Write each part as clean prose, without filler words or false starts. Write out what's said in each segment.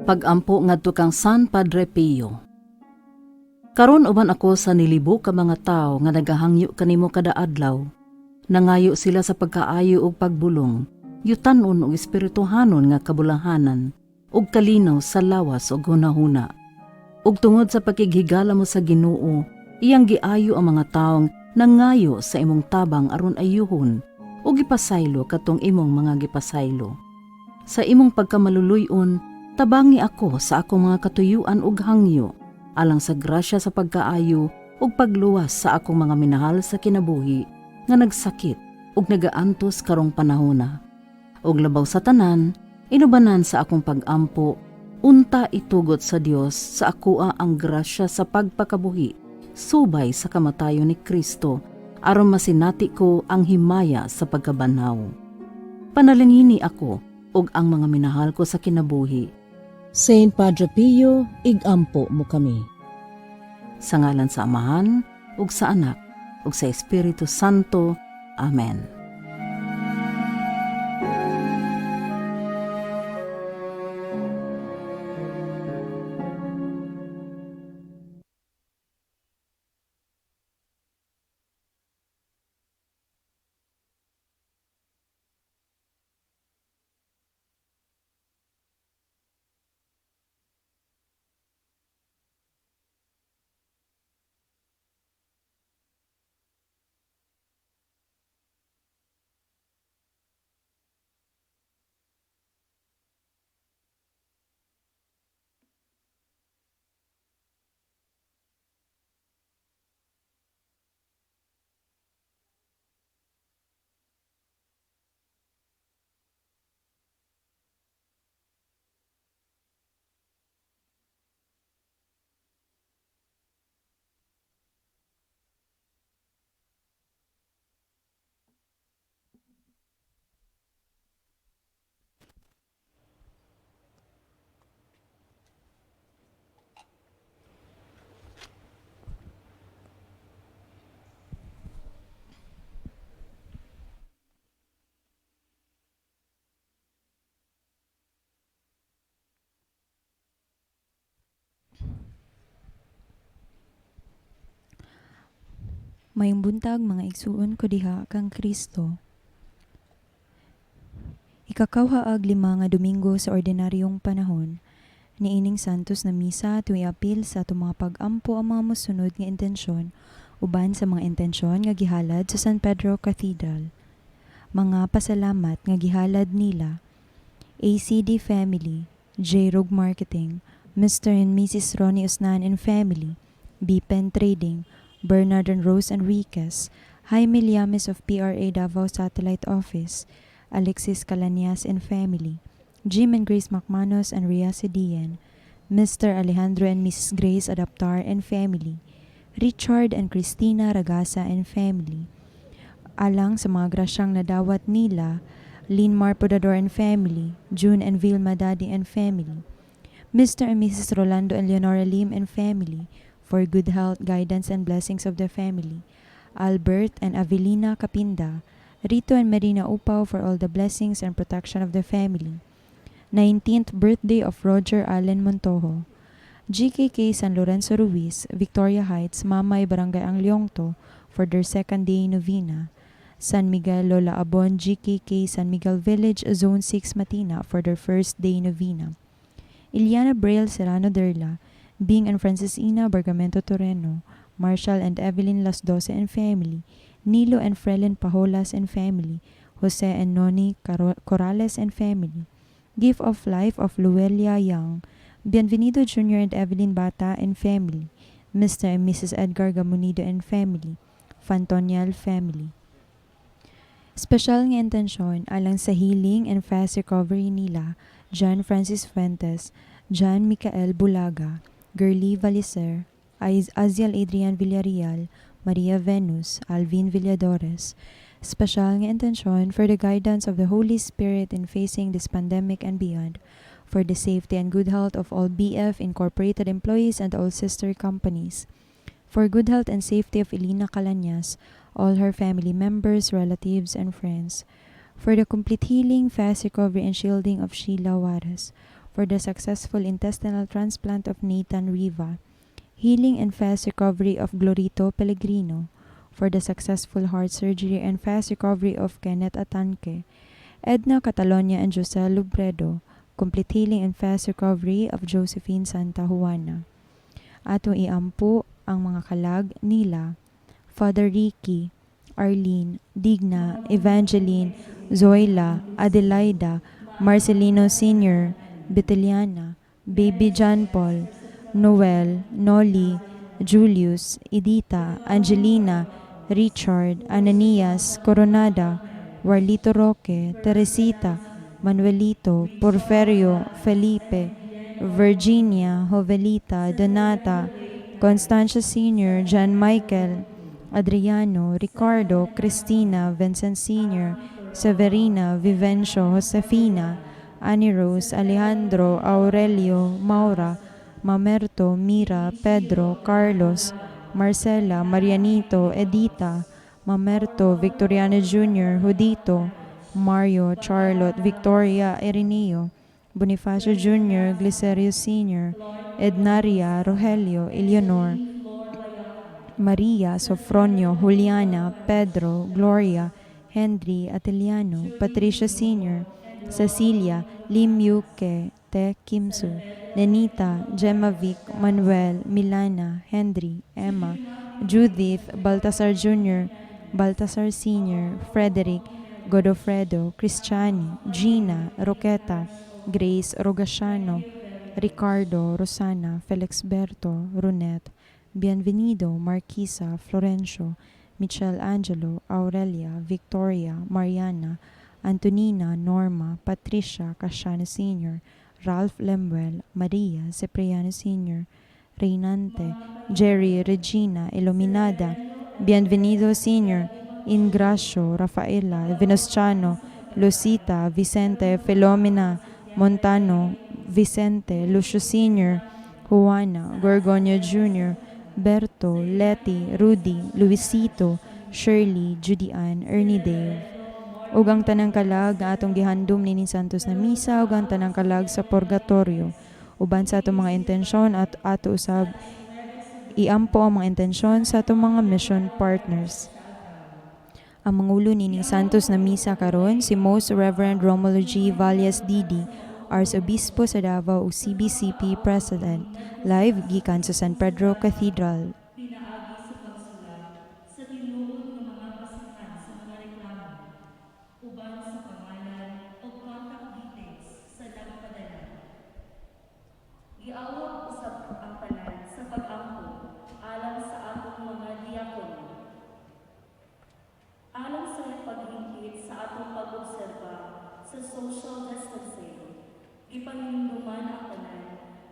Pag-ampo ngadto kang San Padre Pio. Karon uban ako sa nilibo ka mga tawo nga nagahangyo kanimo kada adlaw. Nangayo sila sa pagkaayo ug pagbulong, yutan-on og espirituhanon nga kabulahanan ug kalinaw sa lawas ug hunahuna. Ug tungod sa pakighigala mo sa Ginoo, iyang giayo ang mga taong nangayo sa imong tabang aron ayuhon ug gipasaylo katong imong mga gipasaylo. Sa imong pagkamaluluy-on, tabangi ako sa akong mga katuyuan ug hangyo, alang sa grasya sa pagkaayo ug pagluwas sa akong mga minahal sa kinabuhi nga nagsakit ug nagaantos karong panahona. Ug labaw sa tanan, inubanan sa akong pag-ampo, unta itugot sa Dios sa akoa ang grasya sa pagpakabuhi, subay sa kamatayon ni Kristo, aron masinati ko ang himaya sa pagkabanhaw. Panalangini ako ug ang mga minahal ko sa kinabuhi. Saint Padre Pio, igampo mo kami. Sa ngalan sa Amahan, ug sa Anak, ug sa Espiritu Santo. Amen. Maayong buntag, mga igsuon ko diha kang Kristo. Ikakawhaag lima nga Domingo sa ordinaryong panahon. Niining Santos na Misa tuwi apil sa atong mga pag-ampo ang mga mosunod nga intensyon uban sa mga intensyon nga gihalad sa San Pedro Cathedral. Mga pasalamat nga gihalad nila: ACD Family, J. Rogue Marketing, Mr. and Mrs. Ronnie Usnan and Family, B. Pen Trading, Bernard and Rose Enriquez, Jaime Llames of PRA Davao Satellite Office, Alexis Calanias and Family, Jim and Grace McManus and Ria Sidian, Mr. Alejandro and Mrs. Grace Adaptar and Family, Richard and Christina Ragasa and Family. Alang sa mga grasyang nadawat nila: Linmar Podador and Family, June and Vilma Daddy and Family, Mr. and Mrs. Rolando and Leonora Lim and Family, for good health, guidance, and blessings of the family, Albert and Avelina Capinda, Rito and Marina Upaw, for all the blessings and protection of the family. 19th birthday of Roger Allen Montojo. GKK San Lorenzo Ruiz, Victoria Heights, Mamay, Barangay Angliongto, for their second day novena. San Miguel Lola Abon, GKK San Miguel Village, Zone 6, Matina, for their first day novena. Iliana Braille Serrano Derla, Bing and Francis Ina Bargamento Toreno, Marshall and Evelyn Las Doce and Family, Nilo and Frelen Pajolas and Family, Jose and Noni Corrales and Family, Gift of Life of Luelia Young, Bienvenido Jr. and Evelyn Bata and Family, Mr. and Mrs. Edgar Gamunido and Family, Fantonial Family. Special nga intensyon alang sa healing and fast recovery nila: John Francis Fuentes, John Michael Bulaga, Girlie Valiser, Aziel Adrian Villarreal, Maria Venus, Alvin Villadores. Special nga intensyon for the guidance of the Holy Spirit in facing this pandemic and beyond, for the safety and good health of all BF Incorporated employees and all sister companies, for good health and safety of Elena Calanyas, all her family members, relatives, and friends, for the complete healing, fast recovery, and shielding of Sheila Juarez, For the successful intestinal transplant of Nathan Riva, healing and fast recovery of Glorito Pellegrino, for the successful heart surgery and fast recovery of Kenneth Atanque, Edna Catalonia and Jose Lubredo, complete healing and fast recovery of Josephine Santa Juana. Atong iampo ang mga kalag nila: Father Ricky, Arlene, Digna, Evangeline, Zoila, Adelaida, Marcelino Sr., Beteliana, Baby John Paul, Noel, Nolly, Julius, Edita, Angelina, Richard, Ananias, Coronada, Warlito Roque, Teresita, Manuelito, Porferio, Felipe, Virginia, Jovelita, Donata, Constantia Sr., John Michael, Adriano, Ricardo, Cristina, Vincent Sr., Severina, Vivencio, Josefina, Annie Rose, Alejandro, Aurelio, Maura, Mamerto, Mira, Pedro, Carlos, Marcela, Marianito, Edita, Mamerto, Victoriano Jr., Judito, Mario, Charlotte, Victoria, Ireneo, Bonifacio Jr., Glicerio Sr., Ednaria, Rogelio, Eleonor, Maria, Sofronio, Juliana, Pedro, Gloria, Henry, Atiliano, Patricia Sr., Cecilia, Lim Yuke, Te Kimsu, Nenita, Gemma Vic, Manuel, Milana, Henry, Emma, Judith, Baltasar Jr., Baltasar Sr., Frederick, Godofredo, Cristiani, Gina, Roqueta, Grace Rogaciano, Ricardo, Rosana, Felixberto, Runet, Bienvenido, Marquisa, Florencio, Michel Angelo, Aurelia, Victoria, Mariana, Antonina, Norma, Patricia, Casiano Sr., Ralph Lemuel, Maria, Cipriano Sr., Reynante, Jerry, Regina, Iluminada, Bienvenido Sr., Ingracio, Rafaela, Venustiano, Lucita, Vicente, Filomena, Montano, Vicente, Lucio Sr., Juana, Gorgonio Jr., Berto, Letty, Rudy, Luisito, Shirley, Judy Ann, Ernie Dave. Ug ang tanang kalag nga atong gihandom nining Santos na Misa ug ang tanang kalag sa purgatorio uban sa atong mga intensyon at ato usab iampo ang mga intensyon sa atong mga mission partners. Ang mangulo nining Santos na Misa karon si Most Reverend Romulo G. Valles DD, Arsobispo sa Davao ug CBCP President, live gikan sa San Pedro Cathedral. Pinaagi sa pagsulat sa tinuod nga mga basehan sa mga reklamo uban sa pangalan o contact details sa nagpadala. Giawhag usab ang tanan sa pag-ampo alang sa atong mga diakono. Alang sa paghingkit sa atong pag-obserba sa social distancing, gipahinumduman ang tanan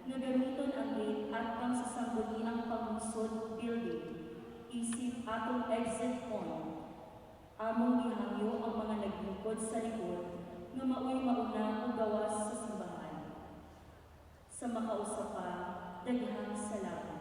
nga gamiton ang gate atbang sa Sangguniang Panglungsod building isip atong exit point. Among gihangyo ang mga naglingkod sa likod nga maoy mauna og gawas sa simbahan. Sa makausa pa, daghang salamat.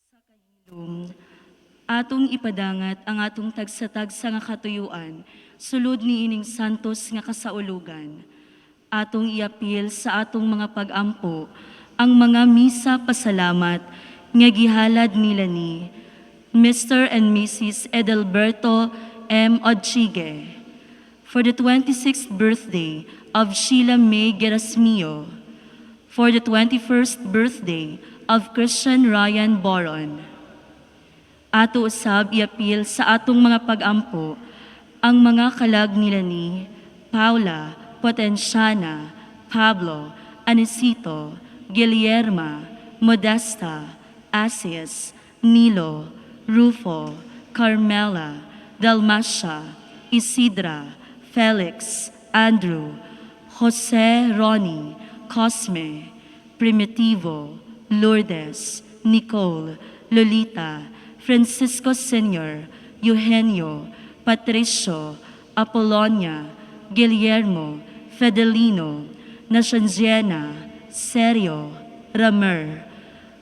Sa kahilom, atong ipadangat ang atong tagsa-tagsa nga katuyuan sulod niining santos nga kasaulugan. Atong iapil sa atong mga pagampo ang mga misa pasalamat nga gihalad nila ni Mr. and Mrs. Edelberto M. Odchigue for the 26th birthday of Sheila May Gerasmio, for the 21st birthday of Christian Ryan Boron. Ato usab iapil sa atong mga pagampo ang mga kalag nila ni Paula, Potenciana, Pablo, Anisito, Guillerma, Modesta, Asis, Nilo, Rufo, Carmela, Dalmacia, Isidra, Felix, Andrew, Jose Ronnie, Cosme, Primitivo, Lourdes, Nicole, Lolita, Francisco Sr., Eugenio, Patricio, Apollonia, Guillermo, Fedelino, Nacionziena, Serio, Ramer,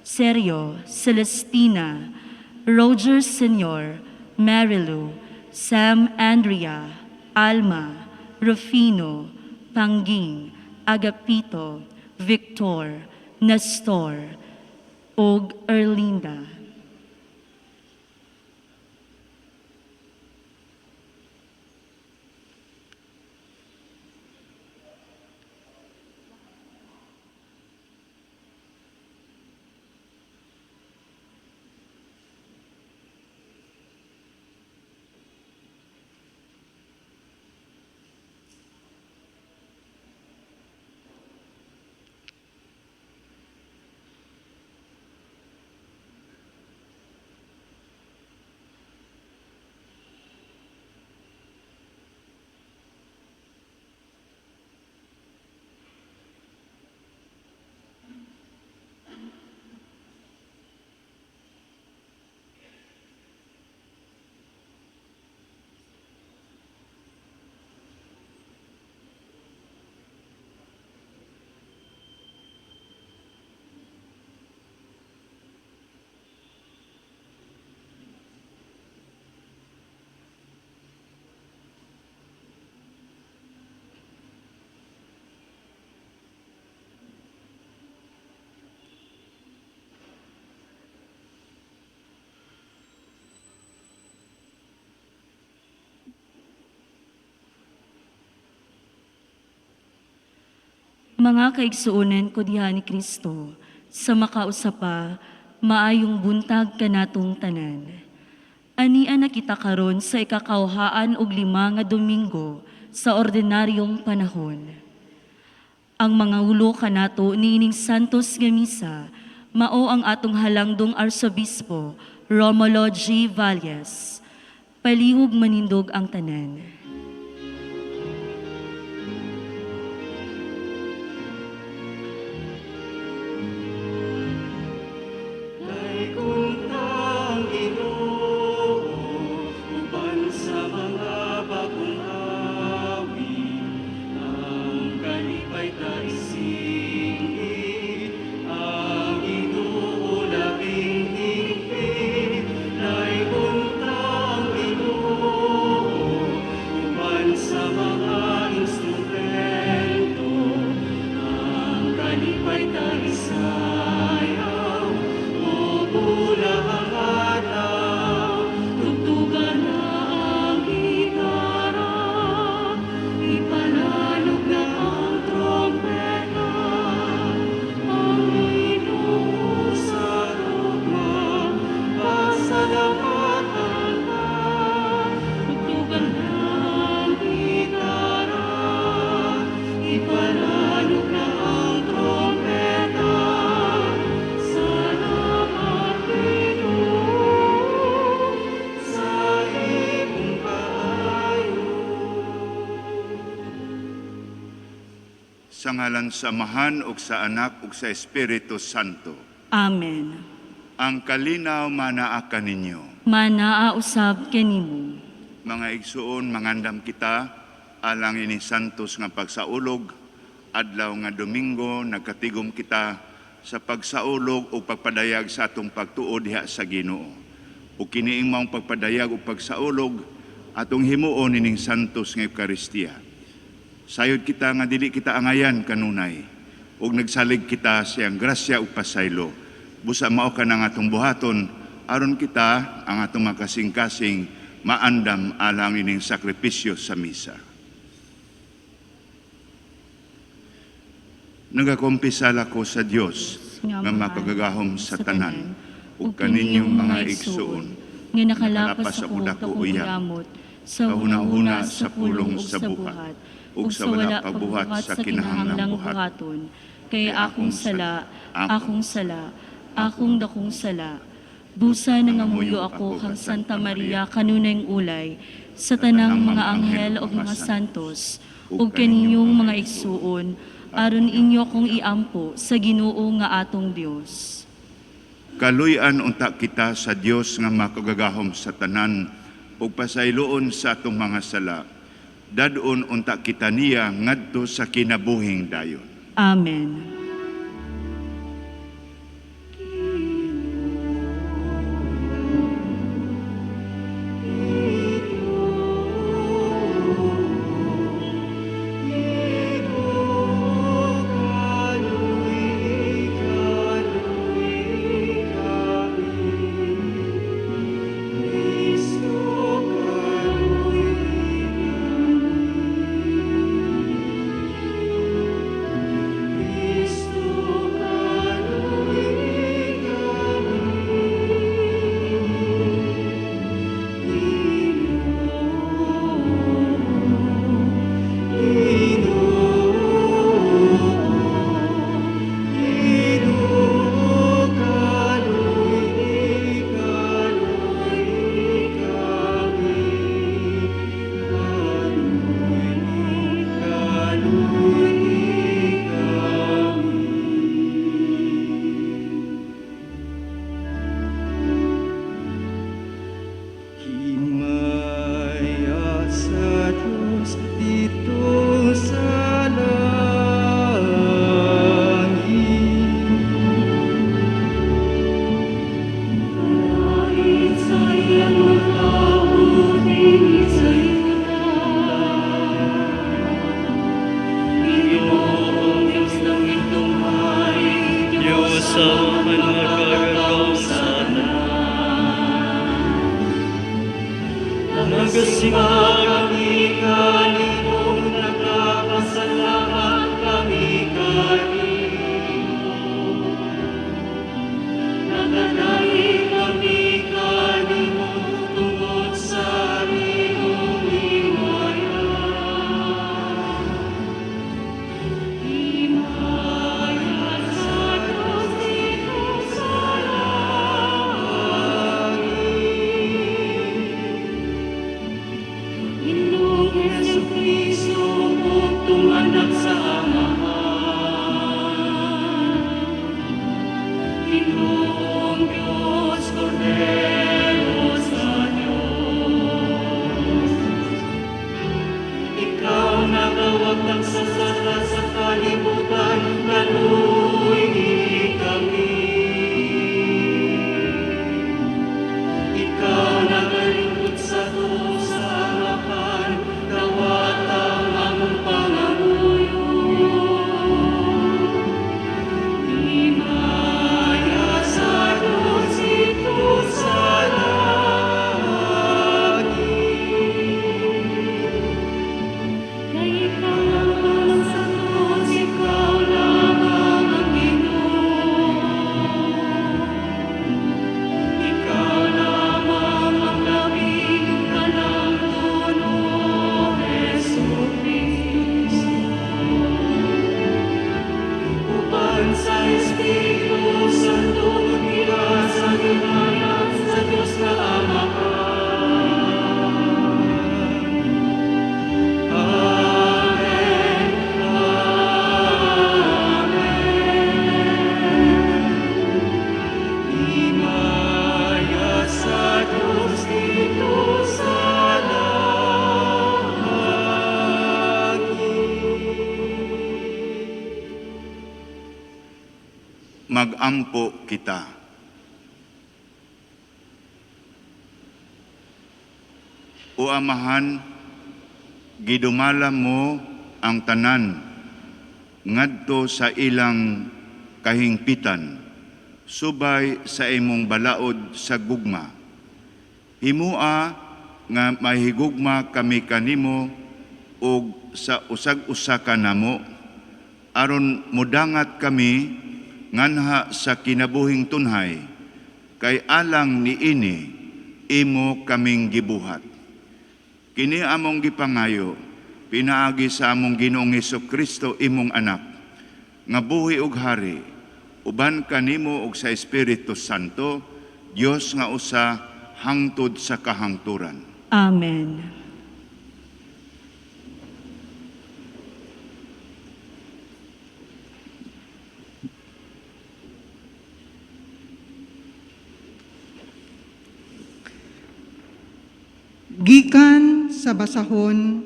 Serio, Celestina, Roger Sr., Marilu, Sam Andrea, Alma, Rufino, Pangging, Agapito, Victor, Nestor, ug Erlinda. Mga kaigsuonan ko diha ni Kristo, sa makausapa, maayong buntag kanatong tanan. Ania na kita karon sa 25 nga Domingo sa ordinaryong panahon. Ang mga ulo kanato niining Santos nga Misa, mao ang atong halangdong Arsobispo Romulo G. Valles. Palihog manindog ang tanan. Kay kuntang Ginoo uban sa mga bagong awi, ang kalipay ta isingit, ang Ginoo labing higpit. Kay kuntang Ginoo uban sa mga instrumento, ang kalipay ta isayaw, pupula ang adlaw, Tugtugan na ang gitara, ipanalog na ang trompeta, ang Ginoo sa tugma, pasalamatan ta. Tugtugan na ang Gitara, ipanalog na ang trompeta. Salamat Ginoo sa imong kaayo. Sa ngalan sa Amahan ug sa Anak ug sa Espiritu Santo. Amen. Ang kalinaw manaa kaninyo. Manaa usab kanimo. Mga igsuon, mangandam kita alang ini santos nga pagsaulog, adlaw nga Domingo nagkatigom kita sa pagsaulog o pagpadayag sa atong pagtuo diha sa Ginoo. Ug kiniing maong pagpadayag o pagsaulog atong himuon ining santos nga Eukaristiya. Sayod kita nga dili kita angayan kanunay ug nagsalig kita siyang grasya ug pasaylo. Busa mao ka nga atong buhaton aron kita ang atong makasing-kasing maandam alang ining sakripisyo sa misa. Nagakumpisal ako sa Dios nga makagagahom sa tanan ug kaninyong mga igsuon nga nakalapas sa dakong uyamot, sa kahuna-huna sa pulong sa buhat, ug sa wala pagbuhat sa kinahanglang buhaton. Kay akong sala, akong sala, akong dakong sala. Busa nangamuyo ako kang Santa Maria kanunayng ulay, sa tanang mga anghel ug mga santos, ug kaninyong mga igsuon, aron inyo kong iampo sa Ginoo nga atong Dios. Kaluy-an unta kita sa Dios nga makagagahom sa tanan. ug pasayloon sa atong mga sala. Dadon unta kita niya ngadto sa kinabuhing dayon. Amen. Himaya sa Diyos dito sa langit. Kahit sa iyang tao, dinhi sa Ginoong Diyos ng itong hari, Diyos sa makagagaw sa tanan. Nagasimba kami kanimo, nagpapasalamat kami kanimo. Nagadaig kami kanimo tungod sa imong himaya. Himaya sa Diyos dito sa langit. Ginoong Jesu-Cristo, bugtong anak sa Amahan. Ginoong Diyos, Kordero sa Diyos. Ikaw nagawagtang sa sala sa kalibutan, kaluy kami. Ikaw nagalingkod sa tuo sa Amahan, dawata ang among pangamuyo. Himaya Sa Diyos ito sa langit. Kay ikaw lamang sa Diyos, ikaw lamang ang Ginoo. Ikaw lamang ang labing kanang tuno, Jesu-Cristo. Uban sa Espiritu Santo, ila sa himaya sa Diyos na Amahan. Amen. Amen. Himaya sa Diyos dito sa langit. Magampo kita. O Amahan, gidumala mo ang tanan ngadto sa ilang kahingpitan, subay sa imong balaod sa gugma. Himua nga mahigugma kami kanimo ug sa usag-usa kanamo aron mudangat kami nganha sa kinabuhing tunhay kay alang niini imo kaming gibuhat. Kini among gipangayo pinaagi sa among Ginoong Kristo imong anak nga buhi ug hari uban kanimo ug sa Espiritu Santo, Dios nga usa hangtod sa kahangturan. Amen. Gikan sa basahon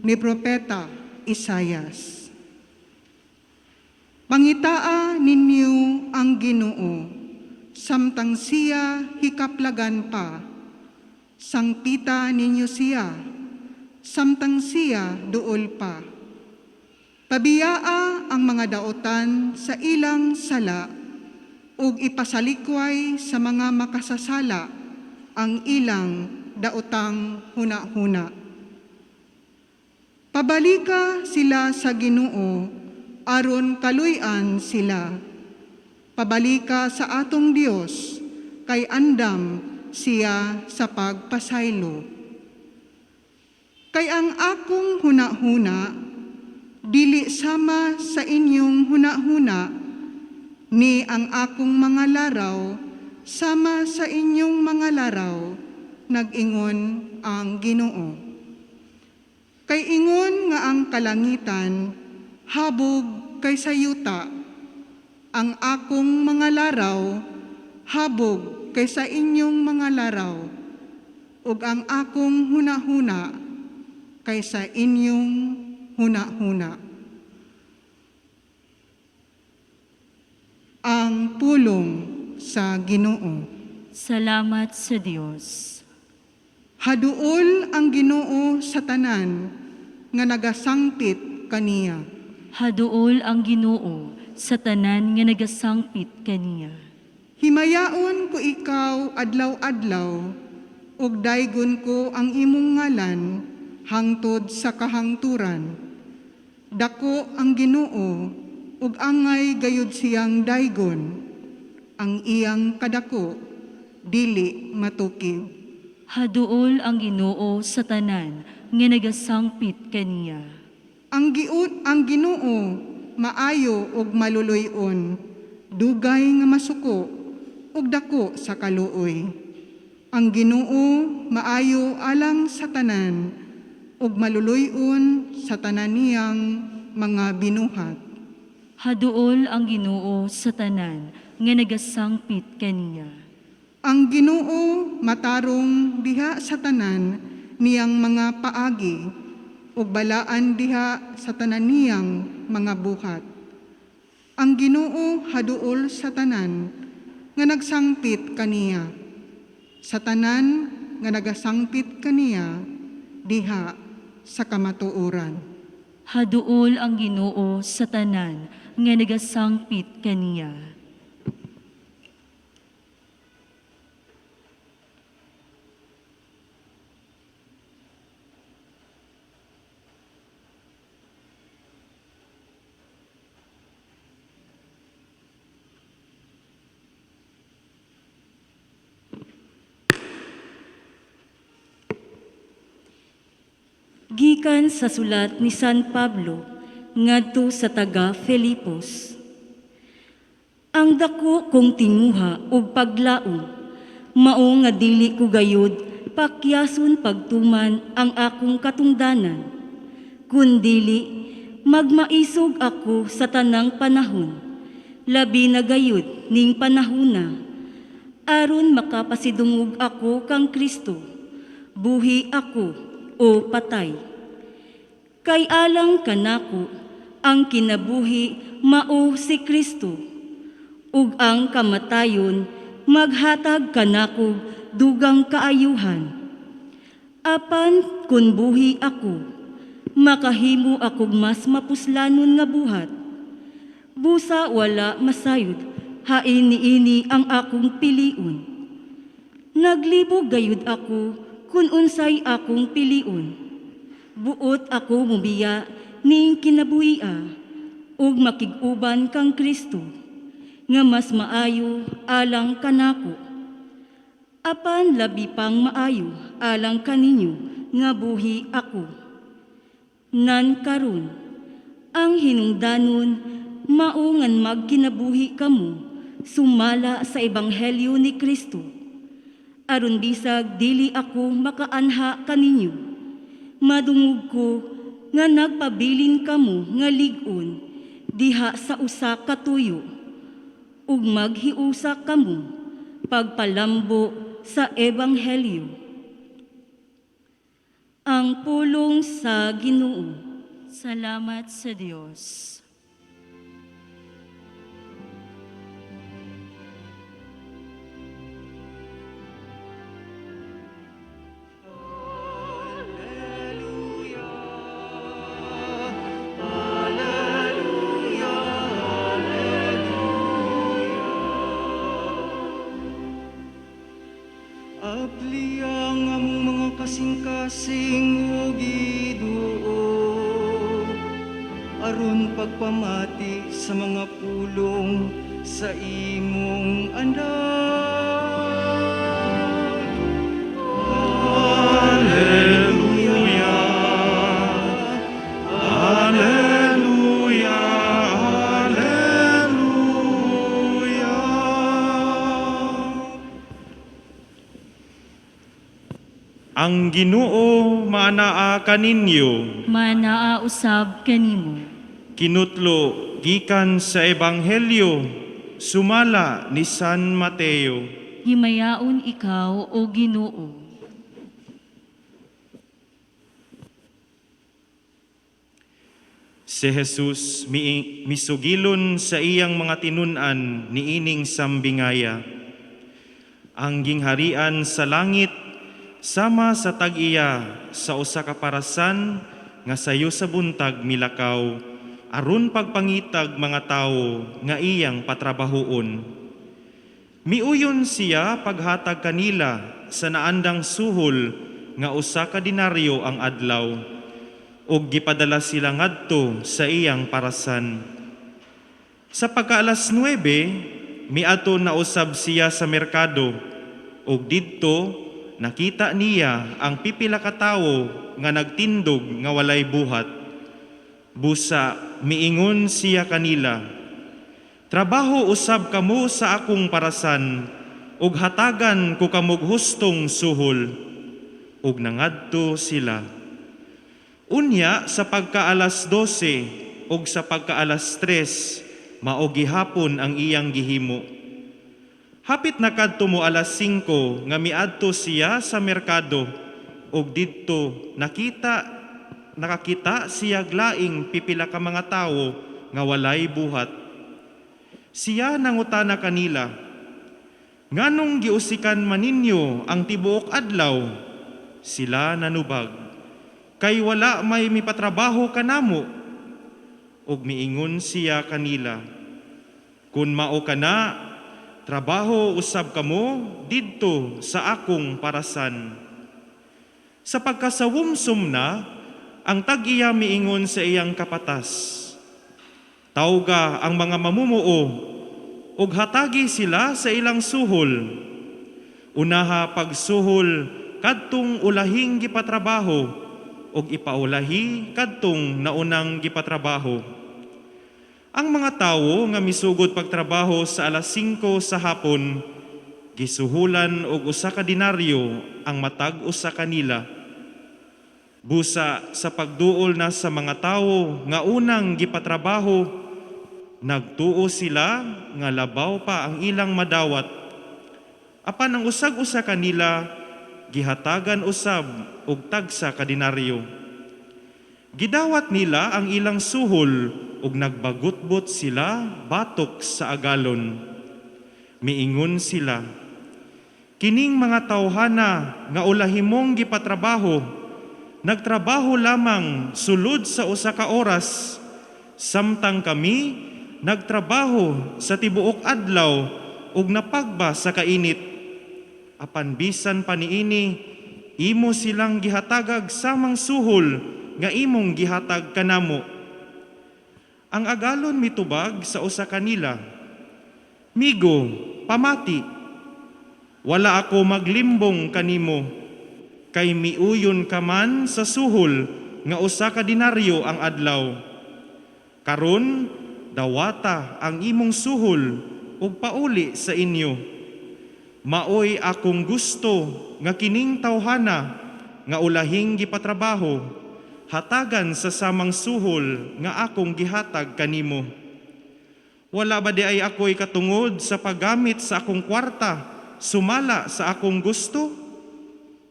ni Propeta Isayas. Pangitaa ninyo ang Ginoo, samtang siya hikaplagan pa. Sangpita ninyo siya, samtang siya duol pa. Pabiyaa ang mga daotan sa ilang sala, ug ipasalikway sa mga makasasala ang ilang daotang hunahuna. Pabalika sila sa Ginoo, aron kaluy-an sila. Pabalika sa atong Dios, kay andam siya sa pagpasaylo. Kay ang akong hunahuna, dili sama sa inyong hunahuna, ni ang akong mga laraw, sama sa inyong mga laraw, nag-ingon ang Ginoo. Kay ingon nga ang kalangitan, habog kaysa yuta, ang akong mga laraw, habog kaysa inyong mga laraw, ug ang akong hunahuna kaysa inyong hunahuna. Ang pulong sa Ginoo. Salamat sa Dios. Haduol ang Ginoo sa tanan nga nagasangpit kaniya. Haduol ang Ginoo sa tanan nga nagasangpit kaniya. Himayaon ko ikaw adlaw-adlaw, ug daygon ko ang imong ngalan hangtod sa kahangturan. Dako ang Ginoo ug angay gayud siyang daygon. Ang iyang kadako dili matukib. Haduol ang Ginoo sa tanan nga nagasangpit kaniya. Ang Ginoo maayo ug maluluy-on, dugay nga masuko ug dako sa kaluoy. Ang Ginoo maayo alang sa tanan ug maluluy-on sa tanan niyang mga binuhat. Haduol ang Ginoo sa tanan nga nagasangpit kaniya. Ang Ginoo matarong diha sa tanan niyang mga paagi ug balaan diha sa tanan niyang mga buhat. Ang Ginoo haduol sa tanan nga nagsangpit kaniya. Sa tanan nga nagasangpit kaniya diha sa kamatuoran. Haduol ang Ginoo sa tanan nga nagasangpit kaniya. Gikan sa sulat ni San Pablo ngadto sa taga Filipos. Ang dako kong tinguha ug paglaom, mao nga dili ko gayud pakyason pagtuman ang akong katungdanan, kundili magmaisog ako sa tanang panahon, labi na gayud ning panahona, aron makapasidungog ako kang Kristo, buhi ako o patay. Kay alang kanako ang kinabuhi mao si Kristo, ug ang kamatayon maghatag kanako dugang kaayuhan. Apan kun buhi ako, makahimo akog mas mapuslanon nga buhat. Busa wala masayod, hain niini ang akong piliun. Naglibog gayud ako kun unsay akong piliun. Buot ako mubiya ning kinabuhia ug makig-uban kang Kristo, nga mas maayo alang kanako. Apan labi pang maayo alang kaninyo nga buhi ako. Nan karon, ang hinungdanon mao ngan magkinabuhi kamo sumala sa ebanghelyo ni Kristo. Aron bisag dili ako makaanha kaninyo, madungog ko nga nagpabilin kamo nga lig-on diha sa usa ka tuyo, ug maghiusa kamo pagpalambo sa ebanghelyo. Ang pulong sa Ginoo. Salamat sa Dios. Apli ang among mga kasing-kasing ug iduo aron pagpamati sa mga pulong sa imong anak. Alleluia. Alleluia. Alleluia. Ang Ginoo maanaa kaninyo. Manaa usab kanimo. Kinutlo gikan sa Ebanghelyo sumala ni San Mateo. Himayaon ikaw o Ginoo. Si Jesus misugilon sa iyang mga tinun-an niining sambingaya. Ang gingharian sa langit sama sa tag-iya sa usa ka parasan nga sayo sa buntag milakaw aron pagpangitag mga tawo nga iyang patrabahoon. Miuyon siya paghatag kanila sa naandang suhol nga usa ka denaryo ang adlaw, ug gipadala sila ngadto sa iyang parasan. Sa pagka-alas 9, miadto na usab siya sa merkado, ug didto nakita niya ang pipila ka tawo nga nagtindog nga walay buhat. Busa miingon siya kanila, "Trabaho usab kamo sa akong parasan, ug hatagan ko kamog hustong suhol." Ug nangadto sila. Unya sa pagka-alas 12 ug sa pagka-alas 3, mao gihapon ang iyang gihimo. Hapit na kadto mo alas 5 nga miadto siya sa merkado, ug didto nakakita siya laing pipila ka mga tawo nga walay buhat. Siya nangutana kanila, "Nganong giusikan man ninyo ang tibuok adlaw?" Sila nanubag, "Kay wala may mipatrabaho kanamo." Ug miingon siya kanila, "Kun mao kana, trabaho usab kamo didto sa akong parasan." Sa pagkasawumsum na, ang tag-iya miingon sa iyang kapatas, "Tawga ang mga mamumuo, ug hatagi sila sa ilang suhol. Unaha pagsuhol kadtong ulahing gipatrabaho, ug ipaulahi kadtong naunang gipatrabaho." Ang mga tawo nga misugod pagtrabaho sa alas 5 sa hapon, gisuhulan og usa ka denaryo ang matag usa kanila. Busa sa pagduol na sa mga tawo nga unang gipatrabaho, nagtuo sila nga labaw pa ang ilang madawat. Apan ang usag-usa kanila gihatagan usab og tagsa ka denaryo. Gidawat nila ang ilang suhol ug nagbagutbot sila batok sa agalon. Miingon sila, "Kining mga tawhana nga ulahimong gipatrabaho, nagtrabaho lamang sulod sa usa ka oras, samtang kami nagtrabaho sa tibuok adlaw ug napagba sa kainit. Apan bisan pa niini, imo silang gihatagag samang suhol nga imong gihatag kanamo." Ang agalon mitubag sa usa kanila, "Migo, pamati, wala ako maglimbong kanimo, kay miuyon ka man sa suhol nga usa ka denaryo ang adlaw. Karon dawata ang imong suhol ug pauli sa inyo. Maoy akong gusto nga kining tawhana nga ulahing gipatrabaho, hatagan sa samang suhol nga akong gihatag kanimo. Wala ba di ay ako'y katungod sa paggamit sa akong kwarta, sumala sa akong gusto?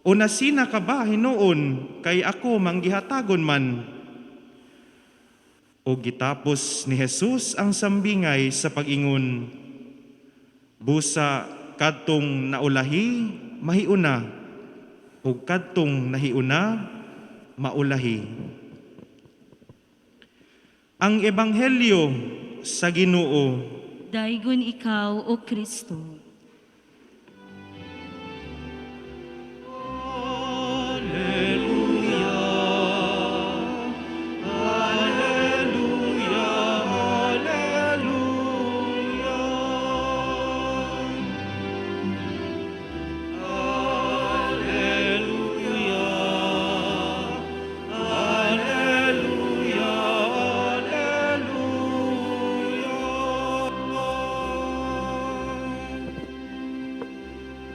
O nasina ka ba hinuon kay ako manggihatagon man? O gitapos ni Jesus ang sambingay sa pag-ingon, Busa kadtong naulahi, mahiuna, ug kadtong nahiuna, maulahi. Ang Ebanghelyo sa Ginoo. Daygon ikaw, O Kristo.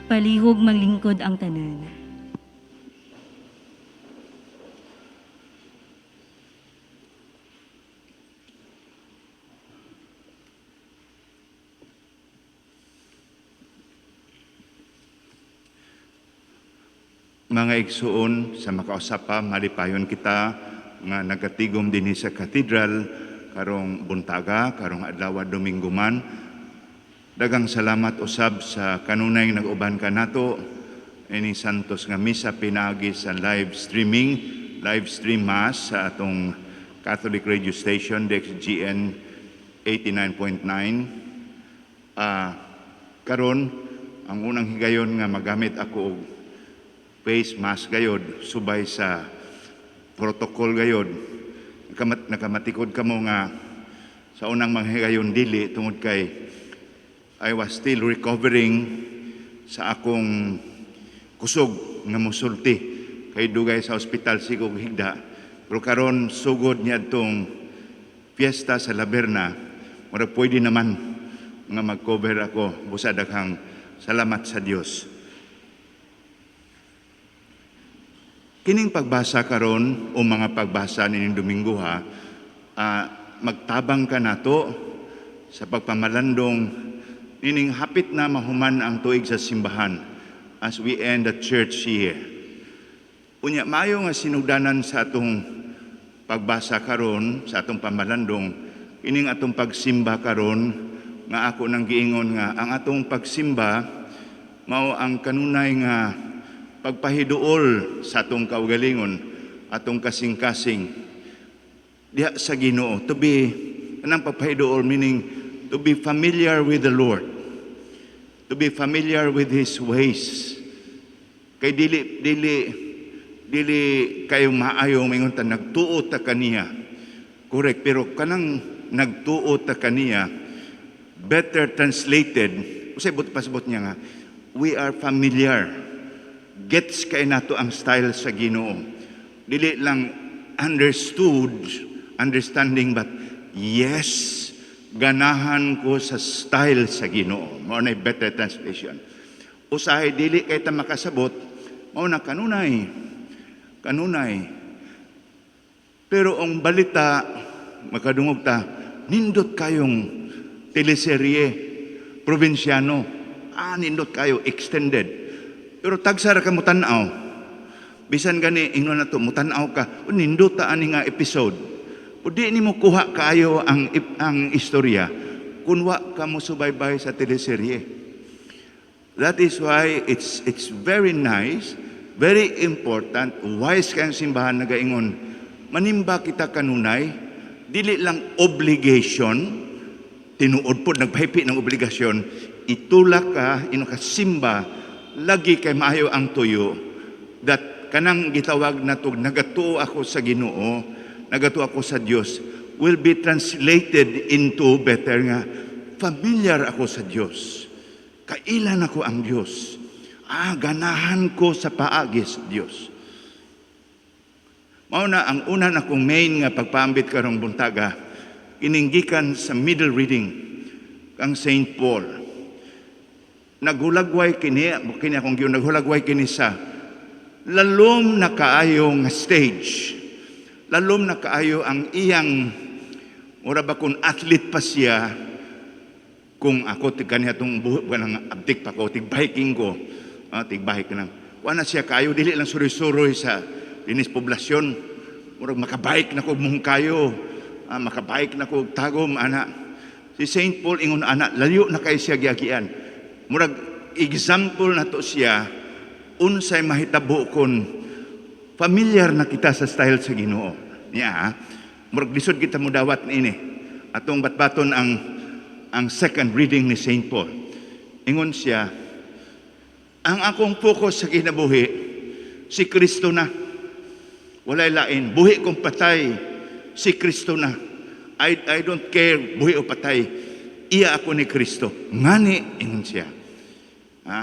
Palihog maglingkod ang tanan. Mga igsuon, sa makausap pa, malipayon kita nga nagatigom dinhi sa cathedral karong buntaga, karong adlaw Domingo man. Daghang salamat usab sa kanunay nag-uban kanato ini Santos nga misa pinaagi sa live streaming, live stream mass sa atong Catholic radio station DXGN 89.9. Karon ang unang higayon nga magamit ako og face mask gayod subay sa protocol gayod. Nakamatikod kamo nga sa unang mga higayon dili tungod kay I was still recovering sa akong kusog nga musulti kay dugay sa ospital sigog higda. Pero karon sugod niya atong fiesta sa Laberna, murag pwede naman nga mag-cover ako. Busa daghang salamat sa Dios. Kining pagbasa karon o mga pagbasa nining Domingo ha, magtabang ka nato sa pagpamalandong nining hapit na mahuman ang tuig sa simbahan as we end the church year. Unya maayo nga sinugdanan sa atong pagbasa karon, sa atong pamalandong, ining atong pagsimba karon nga ako nang giingon nga ang atong pagsimba mao ang kanunay nga pagpahiduol sa atong kaugalingon, atong kasing-kasing diha sa Ginoo. To be kanang pagpahiduol meaning to be familiar with the Lord, to be familiar with His ways. Kay dili kayo maayo mingon ta nagtuo ta kaniya. Correct, pero kanang nagtuo ta kaniya, better translated, usay but pasabot niya nga, we are familiar. Gets kay nato ang style sa Ginoo. Dili lang understood, understanding, but yes, ganahan ko sa style sa Ginoo. Mao na better translation. Usahay dili kay ta makasabot, mao na kanunay. Kanunay. Pero ang balita, makadungog ta, nindot kayong teleserye, probinsyano. Nindot kayo, extended. Pero tagsa ra ka mutan-aw. Bisan gani, ingnon na to, mutan-aw ka, o, nindot ta ani nga episode. O di nimo kuha kaayo ang istorya kung wa ka mo subaybay sa teleserye. That is why it's very nice, very important, wise kayong simbahan nagaingon, manimba kita kanunay, dili lang obligation, tinuod po, nagpahipi ng obligasyon, itulak ka, ino ka simba, lagi kay maayo ang tuyo, that kanang gitawag na to, nagatuo ako sa Ginoo, nagatuo ako sa Dios, will be translated into better nga, familiar ako sa Dios. Kailan ako ang Dios? Ganahan ko sa paagi sa Dios. Mao na ang una na kong main nga pagpaambit karong buntaga, ininggikan sa middle reading kang Saint Paul. Naghulagway kini, kini akong giyon, naghulagway kini sa lalom na kaayo nga stage. Lalom na kaayo ang iyang, mura ba kung athlete pa siya, kung ako tig kaniya tong buhok, kanang abdik pa ko, tig biking ko, tig bike lang. Wala siya kayo, dili lang suroy-suroy sa dinis poblasyon. Murag makabike na ko kayo. Ah, makabike na ko Tagum, ana. Si Saint Paul ingon ana, layo na kay siya giagian. Murag example na to siya unsay mahitabo kon familiar na kita sa style sa Ginoo. Niya, ha? Murag lisod kita mudawat niini. Atong batbaton ang second reading ni Saint Paul. Ingon siya, ang akong focus sa kinabuhi, si Kristo na. Walay lain. Buhi kung patay, si Kristo na. I don't care, buhi o patay. Iya ako ni Kristo. Ngani, ingon siya. Ha?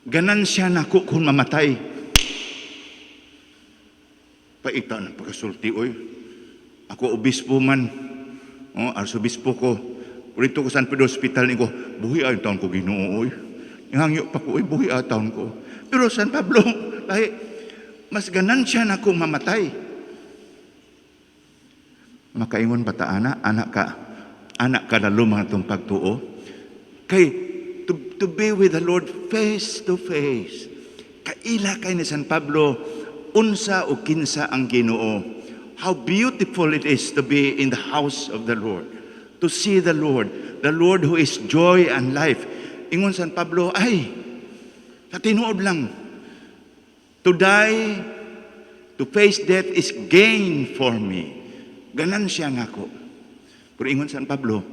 Ganansya nako kung mamatay. Paita ng pagkasulti, oy. Ako obispo man. Oh, arsobispo ko. Dito ko San Pedro Hospital ni ko, buhi ay taon ko Ginoo, oy. Nihangyo pa ko, oy, buhi ay taon ko. Pero San Pablo, lahi, mas ganansya na akong mamatay. Makaingon ba ta ana, anak ka na lumang itong pagtuo? Kay, to be with the Lord face to face. Kaila kay ni San Pablo, unsa o kinsa ang Ginoo. How beautiful it is to be in the house of the Lord. To see the Lord who is joy and life. Ingon San Pablo, ay, sa tinuod lang, to die, to face death is gain for me. Ganansya nako. Pero ingon San Pablo,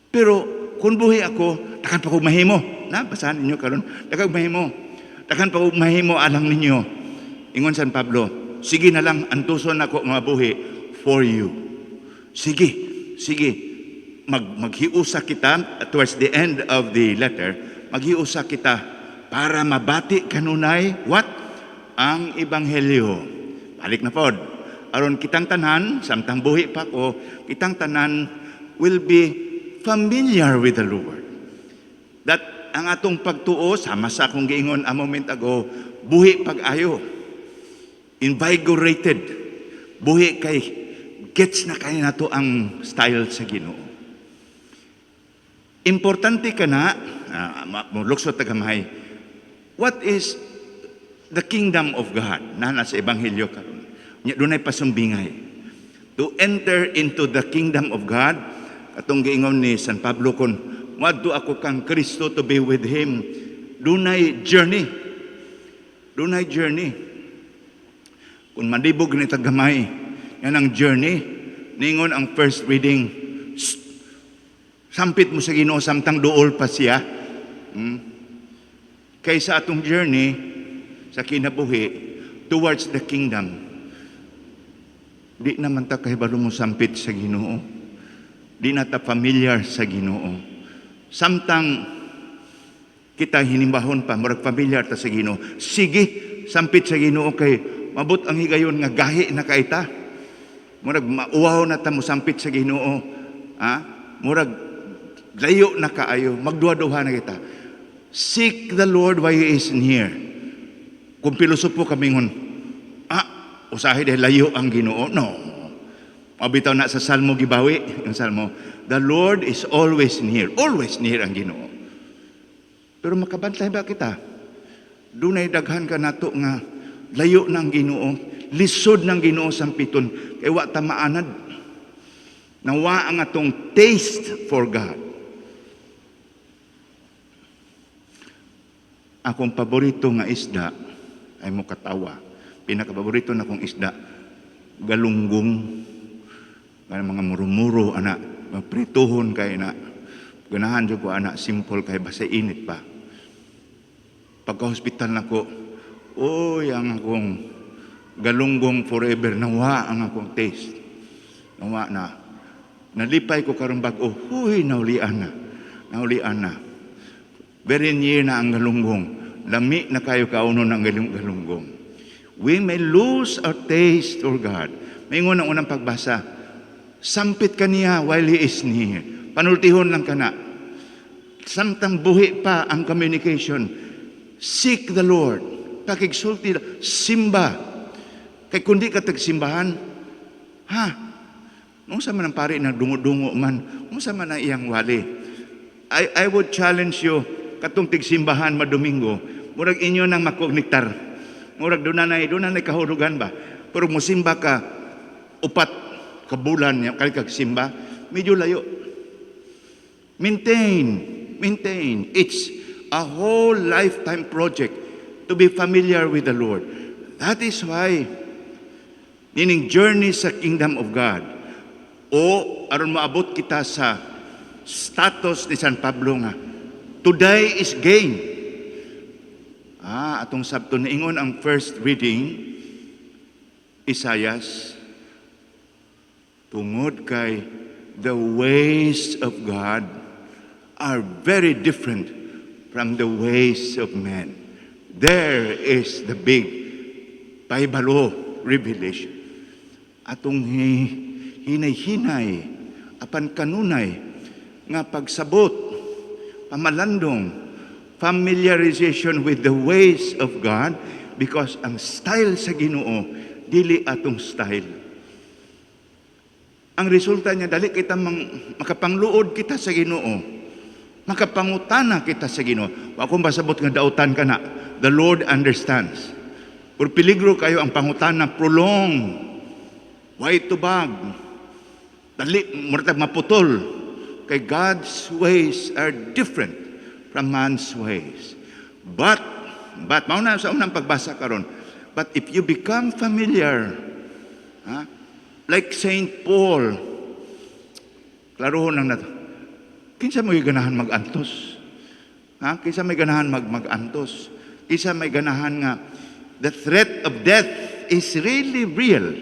pero kung buhi ako, daghan pa kong mahimo. Na, basahan ninyo karon. Daghan mahimo. Daghan pa kong mahimo alang ninyo. Ingon San Pablo, sige na lang, antuson ako mga buhi for you. Sige, sige. Maghiusa kita towards the end of the letter, maghiusa kita para mabati kanunay what? Ang ebanghelyo. Balik na pod. Aron kitang tanan, samtang buhi pa ko, kitang tanan will be familiar with the Lord. That ang atong pagtuo, sama sa akong giingon a moment ago, buhi pag-ayo. Invigorated. Buhi kay gets na kay nato ang style sa Ginoo. Importante ka na, muluksot ta gamay, what is the kingdom of God? Na sa Ebanghelyo karon. Nya dunay pasumbingay. To enter into the kingdom of God, atong giingon ni San Pablo kon moadto ako kang Kristo to be with him. Dunay journey. Dunay journey. Kung malibog ni tagamay, yan ang journey. Ningon ang first reading, "Shh, sampit mo sa Ginoo samtang duol pa siya." Kaysa atong journey sa kinabuhi towards the kingdom, di naman ta kahibalo mo sampit sa Ginoo. Di na ta familiar sa Ginoo. Samtang kita hinimbahon pa, murag familiar ta sa Ginoo. Sige, sampit sa Ginoo kay mabot ang higayon nga gahi na kaita. Murag mauwaw na ta mo sampit sa Ginoo. Ha? Murag layo na kaayo, magduha-duha na kita. Seek the Lord while He is near. Kung pilosopo kami ngon, usahay dahil layo ang Ginoo. No. Mabitaw na sa Salmo gibawi, yung Salmo, the Lord is always near. Always near ang Ginoo. Pero makabantay ba kita? Dunay daghan ka nato nga layo ng Ginoo, lisod ng Ginoo sampiton, kay wa ta maanad. Nawa ang atong taste for God. Akong paborito nga isda ay mo katawa. Pinakapaborito na kong isda, galunggong. Kaya mga murumuro, ana, mga prituhon kay na. Ganahan jud ko ana, simple kay basta init pa. Pagka-hospital na ko, oy, ang akong galunggong forever, nawa ang akong taste. Nawa na. Nalipay ko karon bag-o, huy, naulian na. Naulian na. Very near na ang galunggong. Lami na kayo kauno ng galunggong. We may lose our taste for God. Maingon ang unang pagbasa, sampit ka niya while He is near. Panultihon lang ka na. Samtang buhi pa ang communication, seek the Lord. Pakigsulti, simba. Kay kundi ka tagsimbahan, ha? Unsa man ang pari na dungo-dungo man, unsa man ang iyang wali? I would challenge you, katong tigsimbahan madomingo, Murag inyo nang makogniktar. Murag doon na kahulugan ba. Pero musimba ka 4 ka bulan niya kay kag simba, medyo layo. Maintain, maintain. It's a whole lifetime project to be familiar with the Lord. That is why nining journey sa kingdom of God o aron maabot kita sa status ni San Pablo nga to die is gain. Atong sabto niingon ang first reading, Isaias, tungod kay the ways of God are very different from the ways of men. There is the big pahibalo, revelation. Atong hinay-hinay apan kanunay nga pagsabot, pamalandong, familiarization with the ways of God, because ang style sa Ginoo dili atong style. Ang resulta niya, dali kita makapangluod kita sa Ginoo. Makapangutana kita sa Ginoo. Wa akong pasabot nga dautan ka na. The Lord understands. Pero peligro kayo ang pangutana prolong. Way tubag. Dali, murag maputol. Kay God's ways are different from man's ways. But, mao na sa unang pagbasa karon. But if you become familiar, ha, like Saint Paul, klarohon lang nato. Kinsa may ganahan mag-antos? Ha? Kinsa may ganahan mag-antos? Kinsa may ganahan nga the threat of death is really real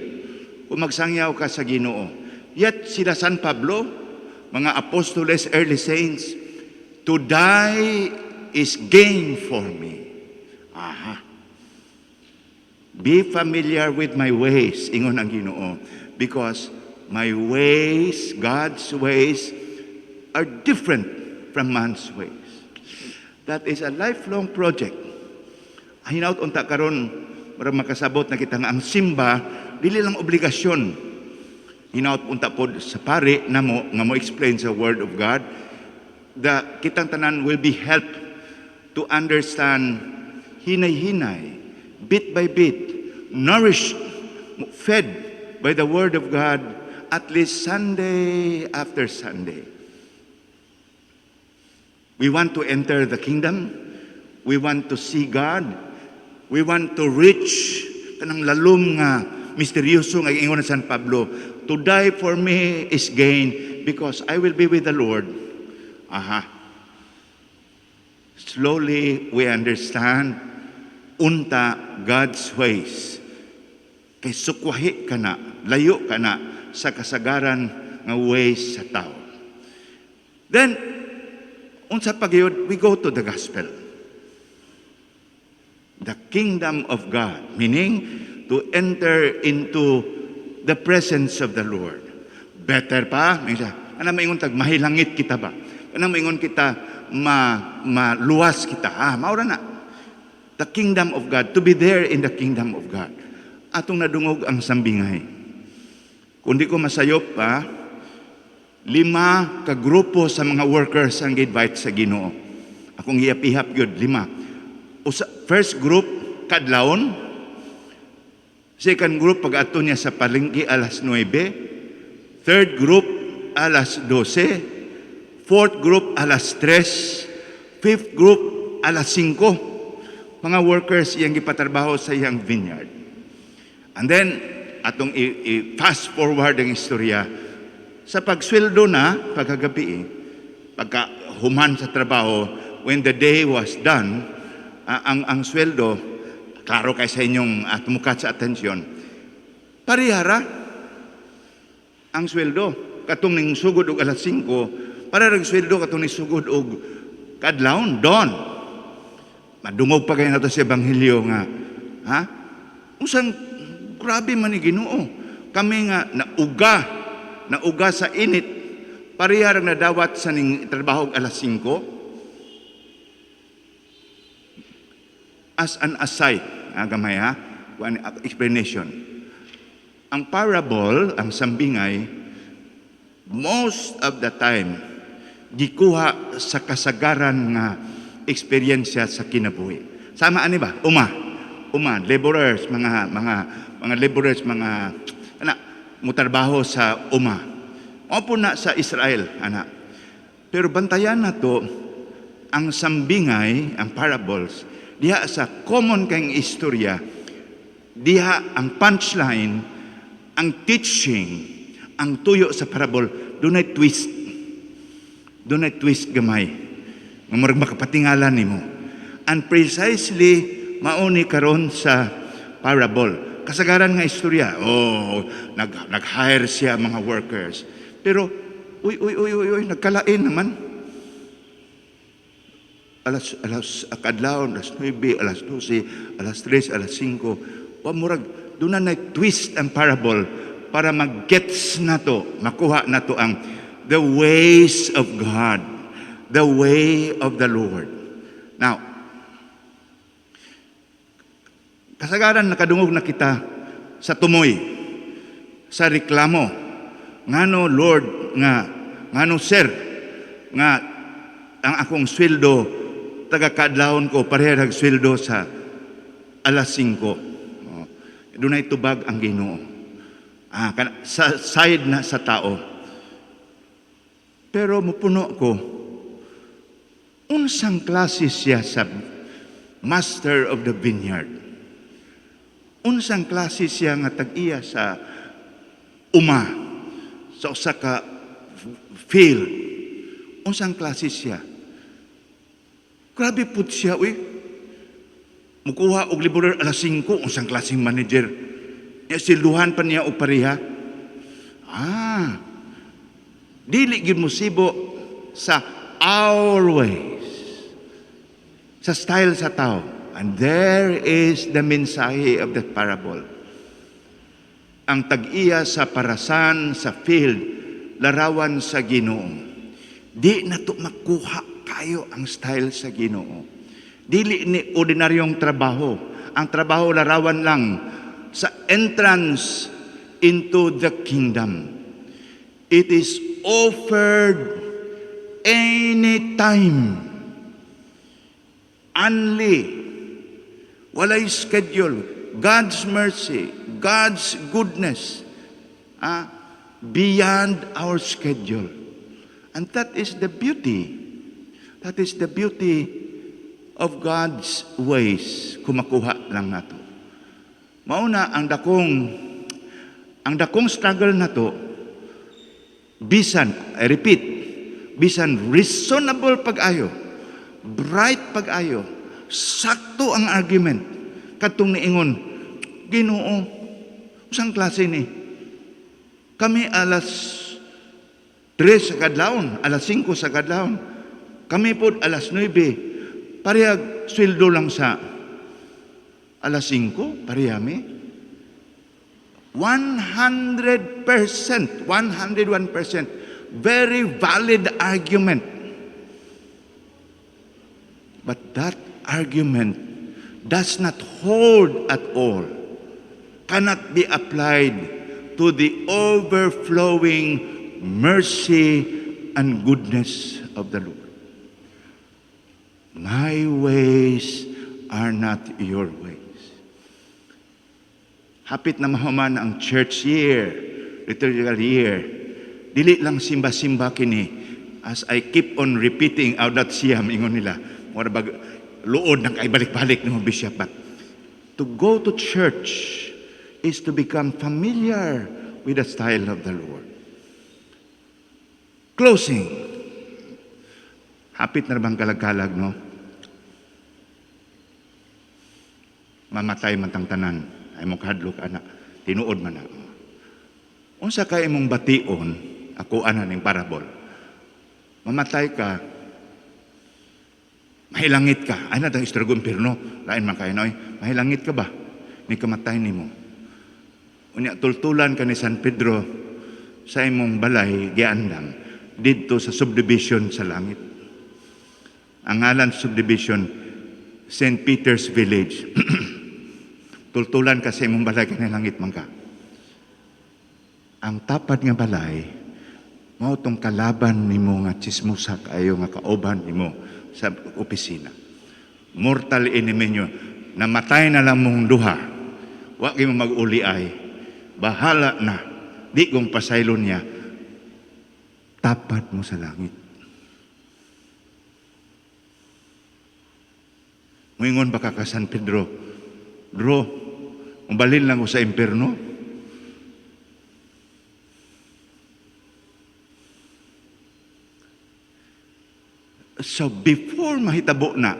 kung magsangyaw ka sa Ginoo? Yet sila San Pablo, mga apostoles, early saints, "To die is gain for me." Aha. "Be familiar with my ways," ingon ang Ginoo, because my ways, God's ways, are different from man's ways. That is a lifelong project. Hinaut unta karon para makasabot na kita nga ang simba dili lang obligasyon. Hinaut unta pod sa pari namo nga mo explain sa Word of God, the kitang tanan will be helped to understand hinay-hinay, bit by bit, nourished, fed by the Word of God at least Sunday after Sunday. We want to enter the kingdom. We want to see God. We want to reach kanang lalom nga misteryoso nga ingon ni San Pablo, "To die for me is gain because I will be with the Lord." Aha. Slowly we understand unta God's ways. Kay sukwahi ka na, layo ka na sa kasagaran nga ways sa tao. Then, unsa pa gyud, we go to the gospel. The kingdom of God, meaning to enter into the presence of the Lord. Better pa, minsan, ano maingon tag mahilangit kita ba? Ano maingon kita maluwas kita? Ah, maura na. The kingdom of God, to be there in the kingdom of God. Atong nadungog ang sambingay. Kung di ko masayop pa, lima ka grupo sa mga workers ang gi-invite sa Ginoo. Akong hihap-ihap gyud, lima. Usa, first group, kadlawon. Second group, pag-adto niya sa palengke alas 9. Third group, alas 12. Fourth group, alas 3. Fifth group, alas 5. Mga workers iyang gipatrabaho sa iyang vineyard. And then, atong i-fast forward ang istorya, sa pagsweldo na, pagkagabi, eh, pagka human sa trabaho, when the day was done, ang sweldo, klaro kay sa inyong tumukat sa atensyon, parihara ang sweldo. Katong ning sugod og alas 5, para rag sweldo katong ning sugod og kadlawon, dawn. Madungog pa kayo nato sa ebanghelyo nga, ha? Unsang grabe man ni Ginoo. Kami nga nauga, nauga sa init, pareha rang nadawat sa ning trabaho og alas 5. As an aside, gamay ha, one explanation. Ang parable, ang sambingay, most of the time, gikuha sa kasagaran nga eksperyensya sa kinabuhi. Sama ani ba? Uma. Uma, laborers, mga laborers, mga ana mutrabaho sa uma. Mao po na sa Israel, ana. Pero bantayan nato ang sambingay, ang parables, diha sa common kang istorya, diha ang punchline, ang teaching, ang tuyo sa parable, dunay twist. Dunay twist gamay. Nga murag makapatingala nimo. And precisely, mauni karon sa parable. Kasagaran nga istorya, oh, nag-hire siya mga workers. Pero, uy, uy, uy, uy, uy, nagkalain naman. Alas kadlawon, alas 9, alas 12, alas 3, alas 5. Wa murag, duna na twist ang parable para mag-gets nato, makuha nato ang the ways of God, the way of the Lord. Now, kasagaran nakadungog na kita sa tumoy, sa reklamo. Ngano Lord nga, ngano Sir nga ang akong sweldo taga kaadlawon ko pareha rag sweldo sa alas 5. Oh, dunay tubag ang Ginoo. Ah, sa side na sa tao. Pero mupuno ko, unsang klase siya sa master of the vineyard? Unsang klase siya nga tag-iya sa uma, sa usa ka field? Unsang klase siya? Grabe pud siya, uy. Mukuha og laborer alas 5, unsang klaseng manager? Ya, silduhan pa niya og pareha. Ah, dili gyud musibo sa our ways, sa style sa tao. And there is the mensahe of the parable. Ang tag-iya sa parasan, sa field, larawan sa Ginoo. Di na to makuha kayo ang style sa Ginoo. Dili ni ordinaryong trabaho. Ang trabaho larawan lang sa entrance into the kingdom. It is offered anytime. Only. Walay schedule. God's mercy, God's goodness, beyond our schedule. And that is the beauty. That is the beauty of God's ways. Kumakuha lang nato. Mauna ang dakong struggle nato, bisan, I repeat, bisan reasonable pag-ayo, bright pag-ayo, sakto ang argument, katong niingon, "Ginoo, usang klase ni? Kami alas 3 sa kadlawon, alas 5 sa kadlawon. Kami po alas 9, parehag sweldo lang sa alas 5, pareha mi." 100%, 101%, very valid argument. But that argument does not hold at all, cannot be applied to the overflowing mercy and goodness of the Lord. My ways are not your ways. Hapit na mahuman ang church year, liturgical year. Dili lang simba-simba kini. As I keep on repeating, out that siya, ingon nila, mura bag, luod nang kay balik-balik ng bishop. But to go to church is to become familiar with the style of the Lord. Closing. Hapit na bang kalag-kalag, no? Mamatay man tang tanan. Ay mong kahadlok, anak. Tinuod man na. Unsa kay imong bation, ako ana ning parable. Mamatay ka, mahilangit ka. Ay na tang istorya impierno. Lain man kayo, noy. Mahilangit ka ba? Ni kamatay nimo. Unya tultulan ka ni San Pedro sa imong balay giandam didto sa subdivision sa langit. Ang ngalan sa subdivision, St. Peter's Village. Tultulan ka sa imong balay kay langit man ka. Ang tapad nga balay mao tong kalaban nimo nga chismosa kaayo nga kauban nimo sa opisina. Mortal enemy nyo. Namatay na lang mong duha. Wa gyud mo mag-uli ay. Bahala na. Di kong pasaylon niya. Tapat mo sa langit. Muingon ba ka ka San Pedro? Bro, mubalin lang ko sa impierno. So before mahitabo na,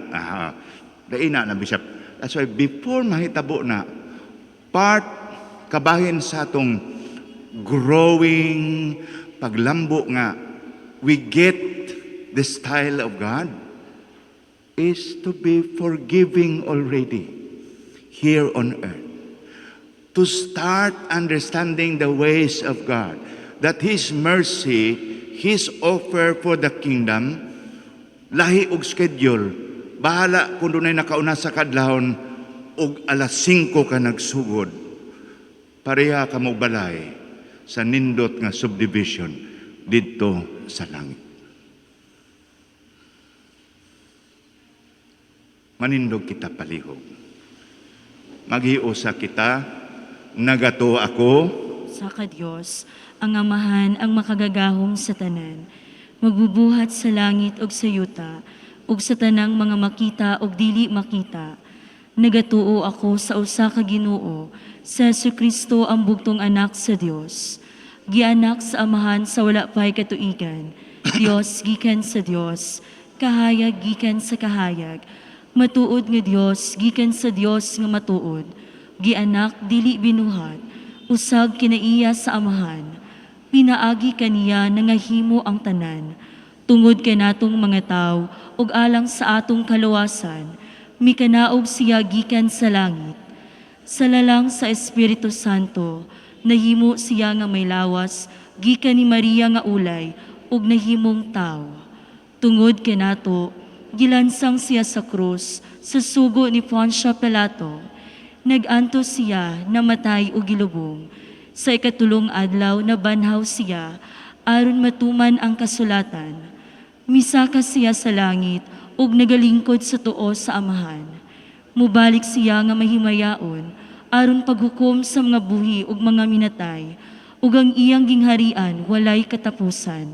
dai na na Bishop. That's why before mahitabo na, part kabahin sa atong growing paglambo nga we get the style of God is to be forgiving already here on earth. To start understanding the ways of God, that His mercy, His offer for the kingdom, lahi og schedule. Bahala kung dunay nakauna sa kadlawon og alas 5 ka nagsugod. Pareha ka mo balay sa nindot nga subdivision didto sa langit. Manindog kita palihog. Maghiusa kita, nagatuo ako sa ka-Dios, ang Amahan ang makagagahom sa tanan, magbubuhat sa langit ug sa yuta, ug sa tanang mga makita ug dili makita. Nagatuo ako sa usa ka Ginoo, sa Hesukristo ang bugtong anak sa Dios. Gianak sa Amahan sa wala pa'y katuigan. Dios gikan sa Dios, kahayag gikan sa kahayag. Matuod nga Dios gikan sa Dios nga matuod. Gianak dili binuhat, usag kinaiya sa Amahan. Pinaagi kaniya nangahimo ang tanan. Tungod kanatong mga tawo ug alang sa atong kaluwasan, mikanaog siya gikan sa langit. Sa lalang sa Espiritu Santo, nahimo siya nga may lawas gikan ni Maria nga ulay ug nahimong tawo. Tungod kanato, gilansang siya sa krus sa sugo ni Poncio Pilato. Nag-antos siya, namatay ug gilubong. Sa ikatulong adlaw nabanhaw siya aron matuman ang kasulatan. Misaka siya sa langit ug nagalingkod sa tuo sa Amahan. Mubalik siya nga mahimayaon aron paghukom sa mga buhi ug mga minatay, ug ang iyang gingharian walay katapusan.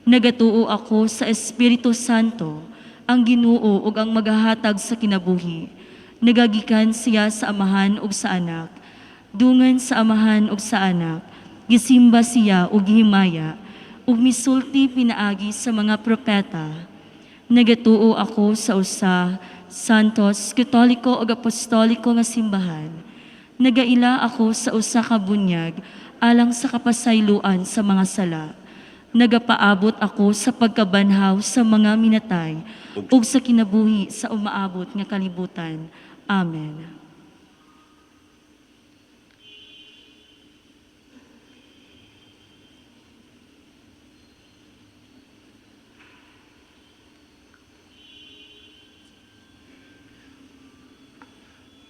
Nagatuo ako sa Espiritu Santo, ang Ginoo ug ang magahatag sa kinabuhi. Nagagikan siya sa Amahan ug sa Anak. Dungan sa Amahan ug sa Anak, gisimba siya ug gihimaya, ug misulti pinaagi sa mga propeta. Nagatuo ako sa usa, Santos, Katoliko ug Apostoliko nga simbahan. Nagaila ako sa usa ka bunyag alang sa kapasayloan sa mga sala. Nagapaabot ako sa pagkabanhaw sa mga minatay ug sa kinabuhi sa umaabot nga kalibutan. Amen.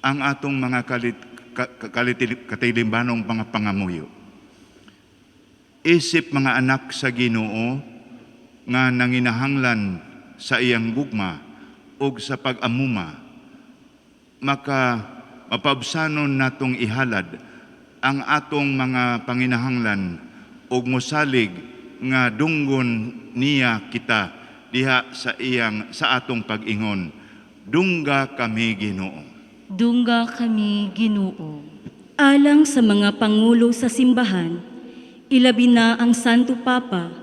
Ang atong mga katilimbanong mga pangamuyo. Isip mga anak sa Ginoo nga nanginahanglan sa iyang gugma ug sa pag-amuma, maka mapaubsanon natong ihalad ang atong mga panginahanglan ug mosalig nga dunggon niya kita diha sa atong pag-ingon. Dungga kami, Ginoo. Dungga kami, Ginoo. Alang sa mga pangulo sa simbahan, ilabi na ang Santo Papa,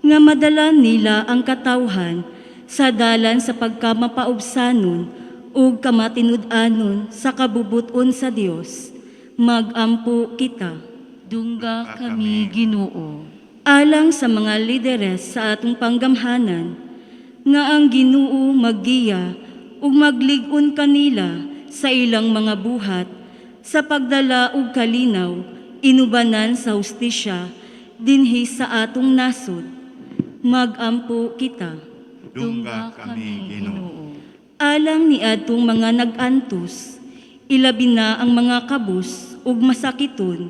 nga madala nila ang katawhan sa dalan sa pagkamapaubsanon ug kamatinud-anon sa kabubuton sa Dios. Magampo kita. Dungga kami, Ginoo. Alang sa mga lideres sa atong panggamhanan, nga ang Ginoo maggiya ug maglig-on kanila sa ilang mga buhat sa pagdala og kalinaw, inubanan sa hustisya dinhi sa atong nasod. Magampo kita. Dungga kami, Ginoo. Alang ni adtong mga nag-antos, ilabi na ang mga kabus ug masakiton,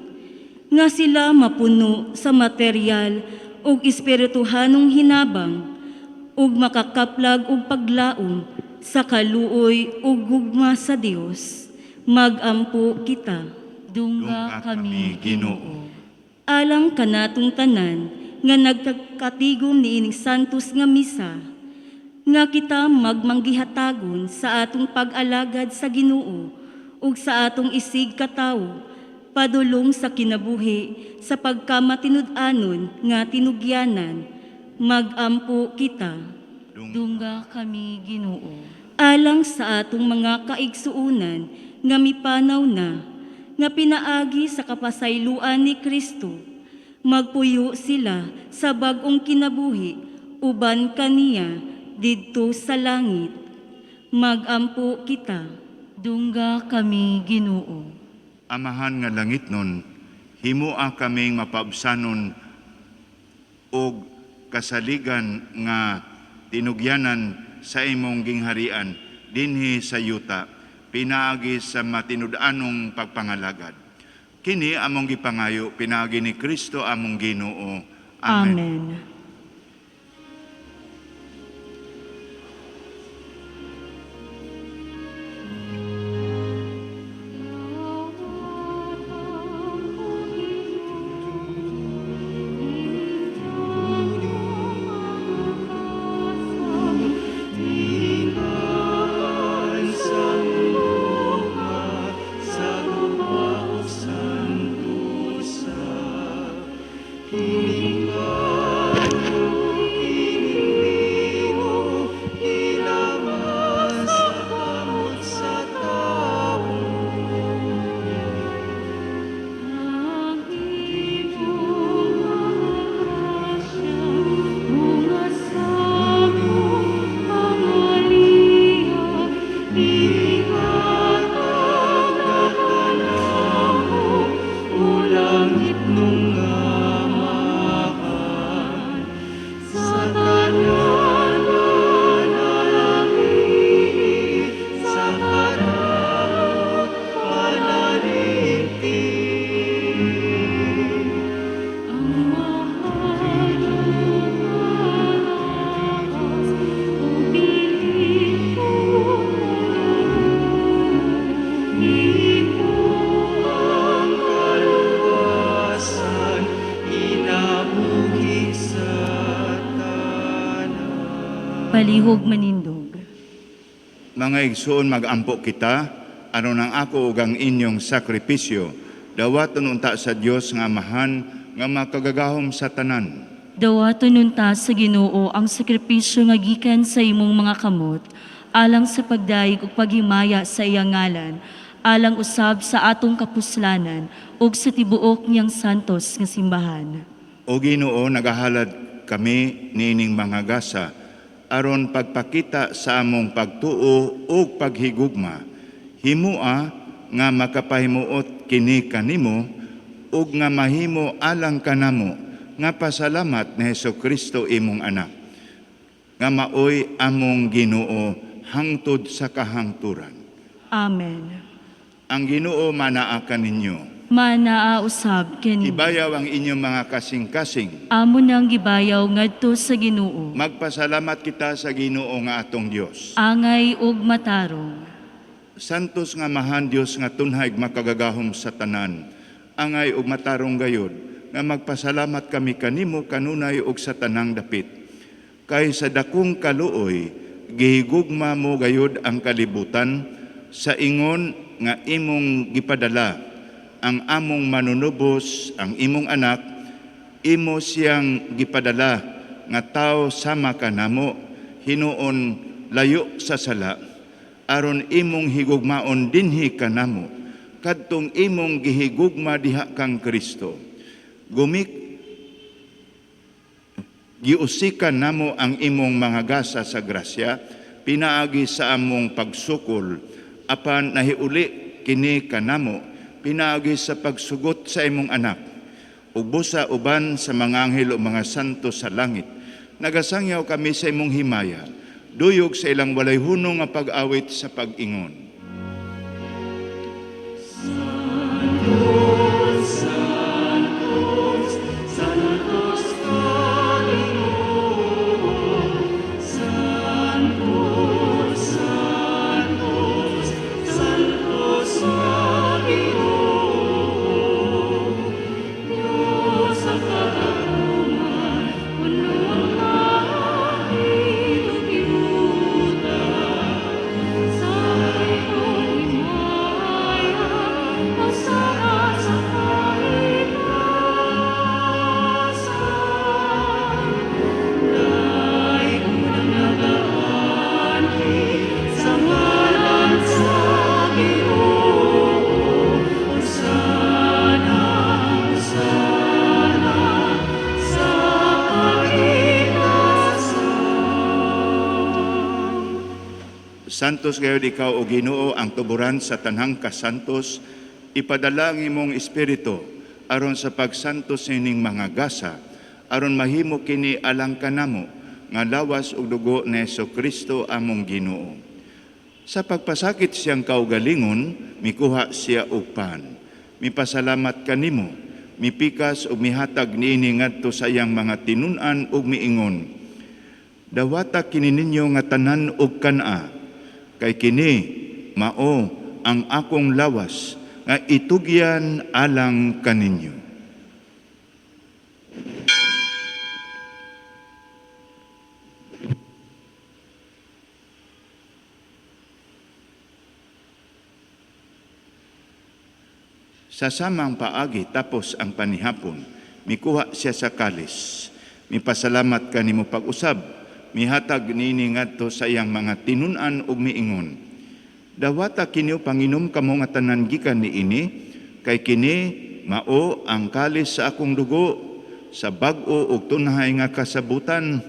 nga sila mapuno sa material ug espirituhanong hinabang ug makakaplag og paglaom Sa kaluoy ug gugma sa Dios, magampo kita. Dungga kami, Ginoo. Alang kanatong tanan nga nagkatigom niining santos nga misa, nga kita magmanggihatagon sa atong pag-alagad sa Ginoo ug sa atong isig katawo padulong sa kinabuhi sa pagkamatinud-anon nga tinugyanan, magampo kita. Dungga kami, Ginoo. Alang sa atong mga kaigsuonan nga mipanaw na, nga pinaagi sa kapasayloan ni Kristo, magpuyo sila sa bag-ong kinabuhi uban kaniya didto sa langit. Magampo kita. Dungga kami, Ginoo. Amahan nga langit nun, himua kaming mapaubsanon og kasaligan nga tinugyanan sa imong gingharian dinhi sa yuta, pinaagi sa matinud-anong pagpangalagad. Kini among gipangayo pinaagi ni Kristo among Ginoo. Amen. Amen. Palihog manindog. Mga igsoon, magampo kita aron ang ako ug ang inyong sakripisyo dawaton unta sa Dios nga Amahan nga makagagahom sa tanan. Dawaton unta sa Ginoo ang sakripisyo nga gikan sa imong mga kamot alang sa pagdayeg ug paghimaya sa iyang ngalan, alang usab sa atong kapuslanan ug sa tibuok niyang santos nga simbahan. O Ginoo, nagahalad kami niining mga gasa aron pagpakita sa among pagtuo ug paghigugma. Himua nga makapahimuot kini kanimo ug nga mahimo alang kanamo nga pasalamat ni Hesukristo imong anak, nga maoy among Ginoo hangtod sa kahangturan. Amen. Ang Ginoo manaa kaninyo. Manaa usab kani. Ibayaw ang inyong mga kasing-kasing. Amo nang gibayaw ngadto sa Ginoo. Magpasalamat kita sa Ginoo nga atong Dios. Angay ug matarong. Santos nga Amahan, Dios nga tunhay makagagahom sa tanan, angay ug matarong gayod nga magpasalamat kami kanimo kanunay ug sa tanang dapit. Kay sa dakong kaluoy gihigugma mo gayod ang kalibutan sa ingon nga imong gipadala ang among manunubos, ang imong anak, imo siyang gipadala nga tao sama kanamo, hinuon layo sa sala, aron imong higugmaon dinhi kanamo kadtong imong gihigugma diha kang Kristo. Gumik giusikan namo ang imong mga gasa sa grasya pinaagi sa among pagsukol, apan nahiuli kini kanamo pinaagi sa pagsugot sa imong anak. Ug busa uban sa mga anghel o mga santo sa langit, nagasangyaw kami sa imong himaya, duyog sa ilang walay hunong nga pag-awit sa pag-ingon. Santos gayud ikaw o Ginoo ang tuburan sa tanang kasantos, ipadala ang imong espiritu aron sa pagsantos nining mga gasa, aron mahimo kini alang kanamo nga lawas ug dugo ni Kristo among Ginoo. Sa pagpasakit siyang kaugalingon, mikuha siya og pan. Mipasalamat kanimo, mipikas ug mihatag niini ngadto sa iyang mga tinun-an ug miingon. Dawata kini ninyo nga tanan og kan-a, kay kini mao ang akong lawas nga itugyan alang kaninyo. Sa samang paagi tapos ang panihapon, mikuha siya sa kalis. Mipasalamat kanimo pag-usab, mihatag niini ngadto sa iyang mga tinun-an ug miingon. Dawata kini panginom kamo nga tanan gikan niini, kay kini mao ang kalis sa akong dugo, sa bag-o ug tunhay nga kasabutan,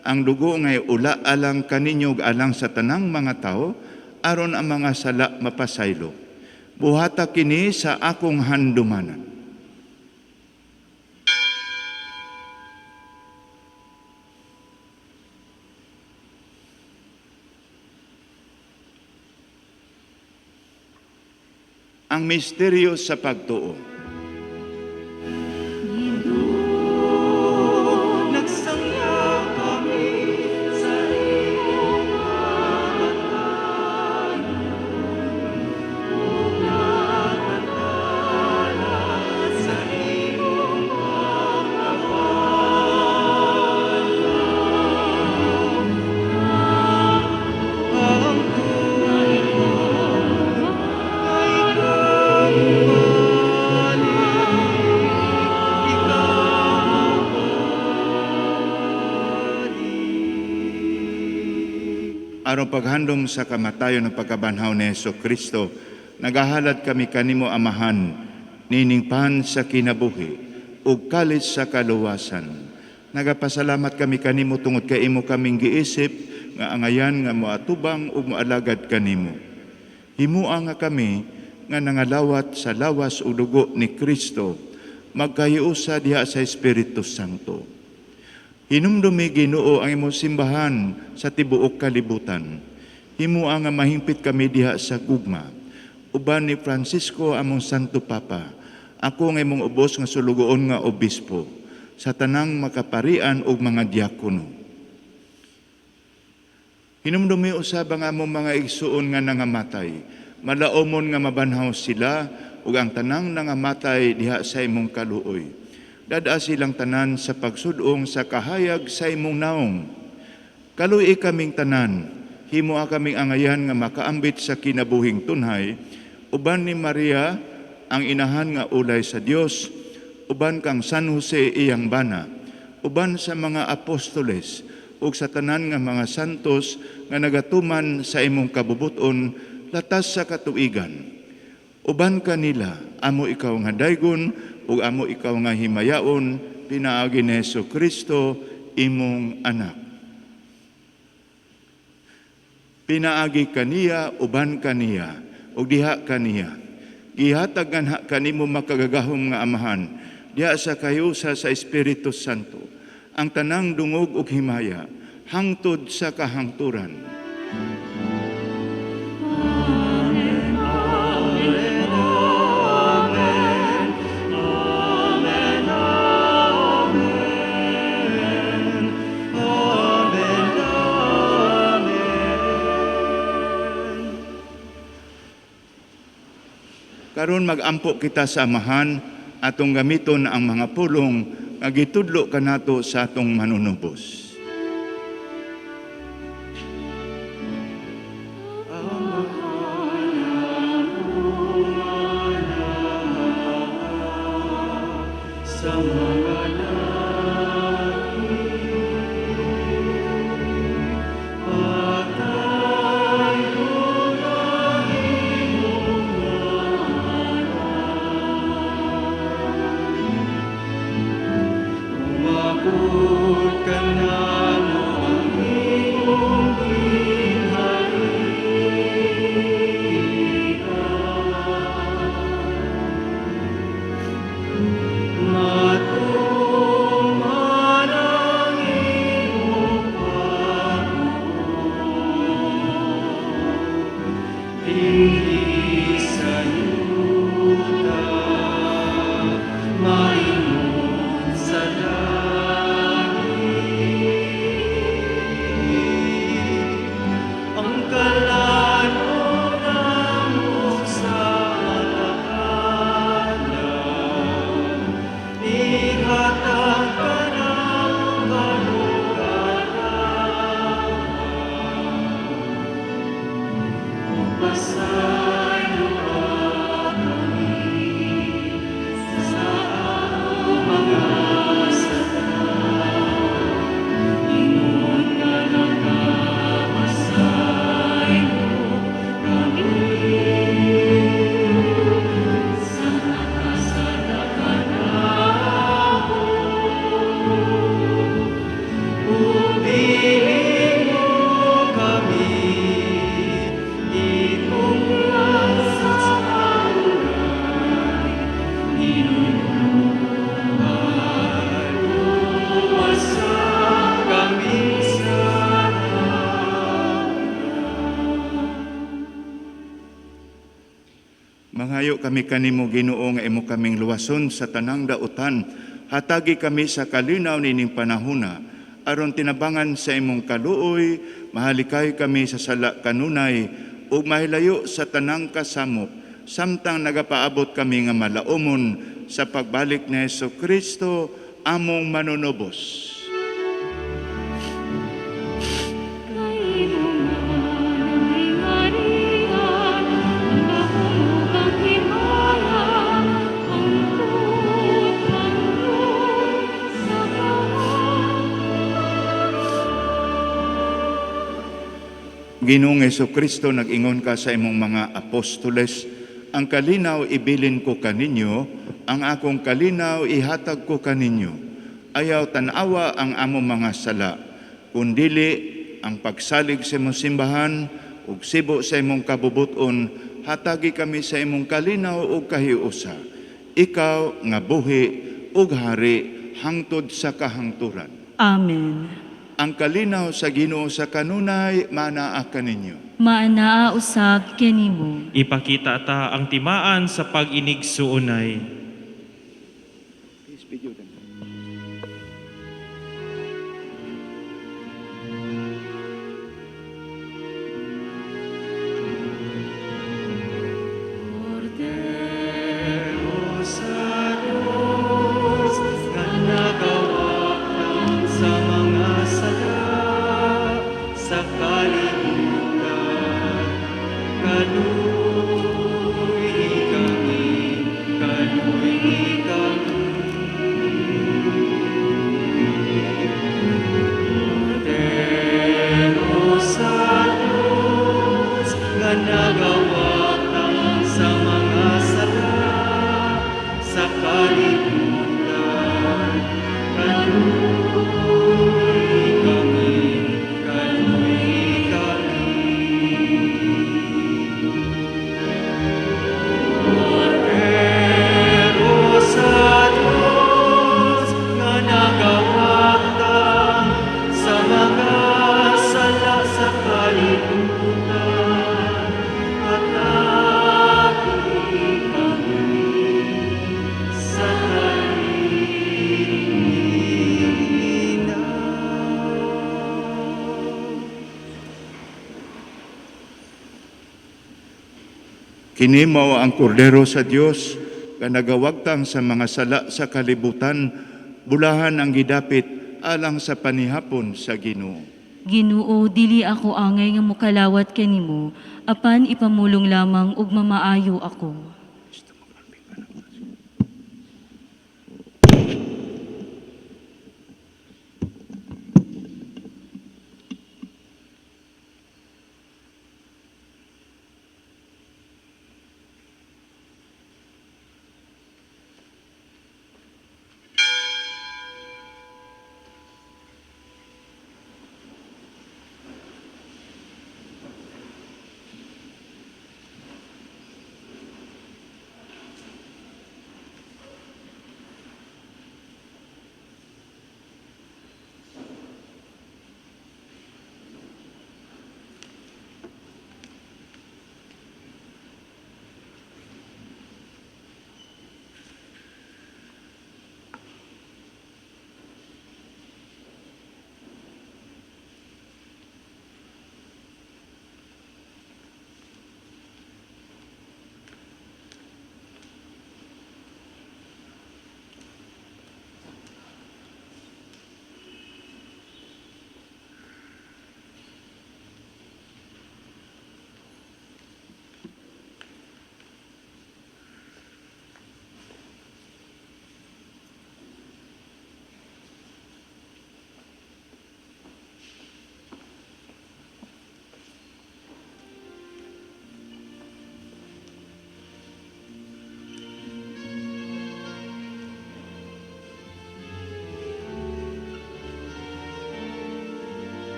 ang dugo ngay ula alang kaninyo ug alang sa tanang mga tawo, aron ang mga sala mapasaylo. Buhata kini sa akong handumanan. Ang misteryo sa pagtuo. Aron paghandom sa kamatayon ng pagkabanhaw ni Hesus Kristo, nagahalad kami kanimo Amahan, nining pan sa kinabuhi ug kalis sa kaluwasan. Nagapasalamat kami kanimo tungod kay imo kaming giisip nga angayan nga moatubang ug moalagad kanimo. Himua nga kami nga nangalawat sa lawas ug dugo ni Kristo, magkahiusa diha sa Espiritu Santo. Hinumdumi Ginoo ang imong simbahan sa tibuok kalibutan. Himua nga mahingpit kami diha sa gugma. Uban ni Francisco among Santo Papa, ako nga imong ubos nga sulugoon nga obispo, sa tanang makaparian ug mga diakono. Hinumdumi usab ang among mga igsuon nga nangamatay, malaomon nga mabanhaw sila ug ang tanang nangamatay diha sa imong kaluoy. Dada silang tanan sa pagsudong sa kahayag sa imong naong. Kaluoy kaming tanan, himoa kaming angayan nga makaambit sa kinabuhing tunhay, uban ni Maria ang inahan nga ulay sa Dios, uban kang San Jose iyang bana, uban sa mga apostoles ug sa tanan nga mga santos nga nagatuman sa imong kabubuton latas sa katuigan. Uban kanila, amo ikaw nga daygon ug amo ikaw nga himayaon, pinaagi ni Hesus Kristo imong anak. Pinaagi kaniya, uban kaniya, ug diha kaniya. Gihatag nganha kanimo makagagahom nga Amahan, diha sa kayusa sa Espiritu Santo, ang tanang dungog ug himaya, hangtod sa kahangturan. Karon magampo kita sa Amahan, atong gamiton ang mga pulong nga gitudlo kanato sa atong manunubos. Umabot ka na mo ang iyong ginhain. Mangayo kami kanimo Ginoo nga imo kaming luwason sa tanang dautan. Hatagi kami sa kalinaw nining panahona aron tinabangan sa imong kaluoy, mahalikay kami sa sala kanunay ug mahilayo sa tanang kasamok samtang nagapaabot kami nga malaumon sa pagbalik ni Hesus Kristo among manunubos. Kay imo man ang gingharian, ang gahom ug ang himaya, hangtod hangtod sa Ginoong Kristo, nag-ingon ka sa imong mga apostoles, ang kalinaw ibilin ko kaninyo, ang akong kalinaw ihatag ko kaninyo. Ayaw tan-awa ang among mga sala, kundili ang pagsalig sa imong simbahan ug sibo sa imong kabubuton, hatagi kami sa imong kalinaw ug kahiusa. Ikaw nga buhi ug hari hangtod sa kahangturan. Amen. Ang kalinaw sa Ginoo sa kanunay manaa kaninyo. Maanaa usab kanimo. Ipakita ta ang timaan sa pag-inigsuonay. Please video them. Kordero sa Diyos nga nagawak sa mga sala sa kalibutan. Kaluoy kami, kaluoy kami. Kordero sa Diyos nga nagawak sa mga sala sa kalibutan. Kaluoy kami, kaluoy kami. Kordero sa Diyos nga nagawagtang sa mga sala sa kalibutan, hatagi kami sa kalinaw. Kini mao ang kordero sa Dios nga nagawagtang sa mga sala sa kalibutan, bulahan ang gidapit alang sa panihapon sa Ginoo. Ginoo, dili ako angay nga mokalawat kanimo, apan ipamulong lamang ug mamaayo ako.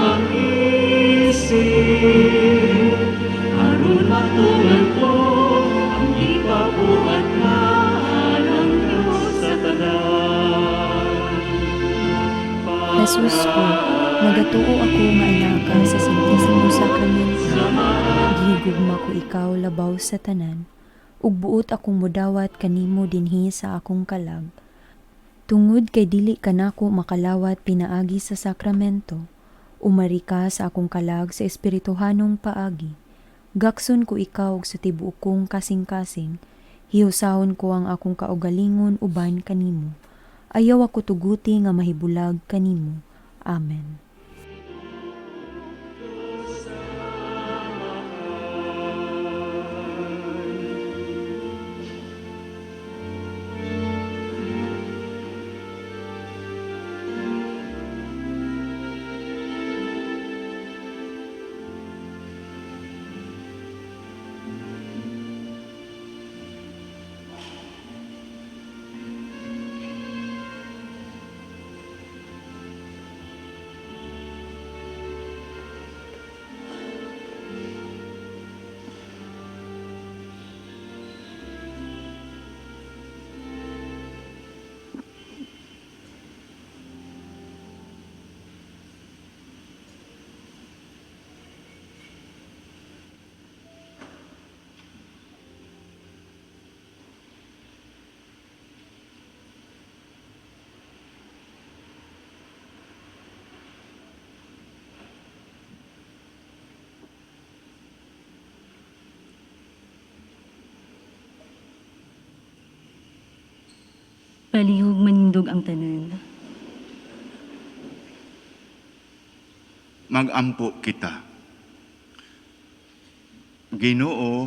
ang isip, aron matuman ko ang ipabuhat na alang Diyos sa tanan. Jesus ko, nagatuo ako nga anak ka sa Santisimo Sacramento. Gihigugma ko ikaw labaw sa tanan, ug buot akong mudawat kanimo dinhi sa akong kalag. Tungod kay dili kanako makalawat pinaagi sa sakramento, umari ka sa akong kalag sa espirituhanong paagi. Gakson ko ikaw og sa tibuok kong kasing-kasing, hiyusahon ko ang akong kaugalingon uban kanimo. Ayaw ako tuguti nga mahibulag kanimo. Amen. Palihog manindog ang tanan. Magampo kita. Ginoo,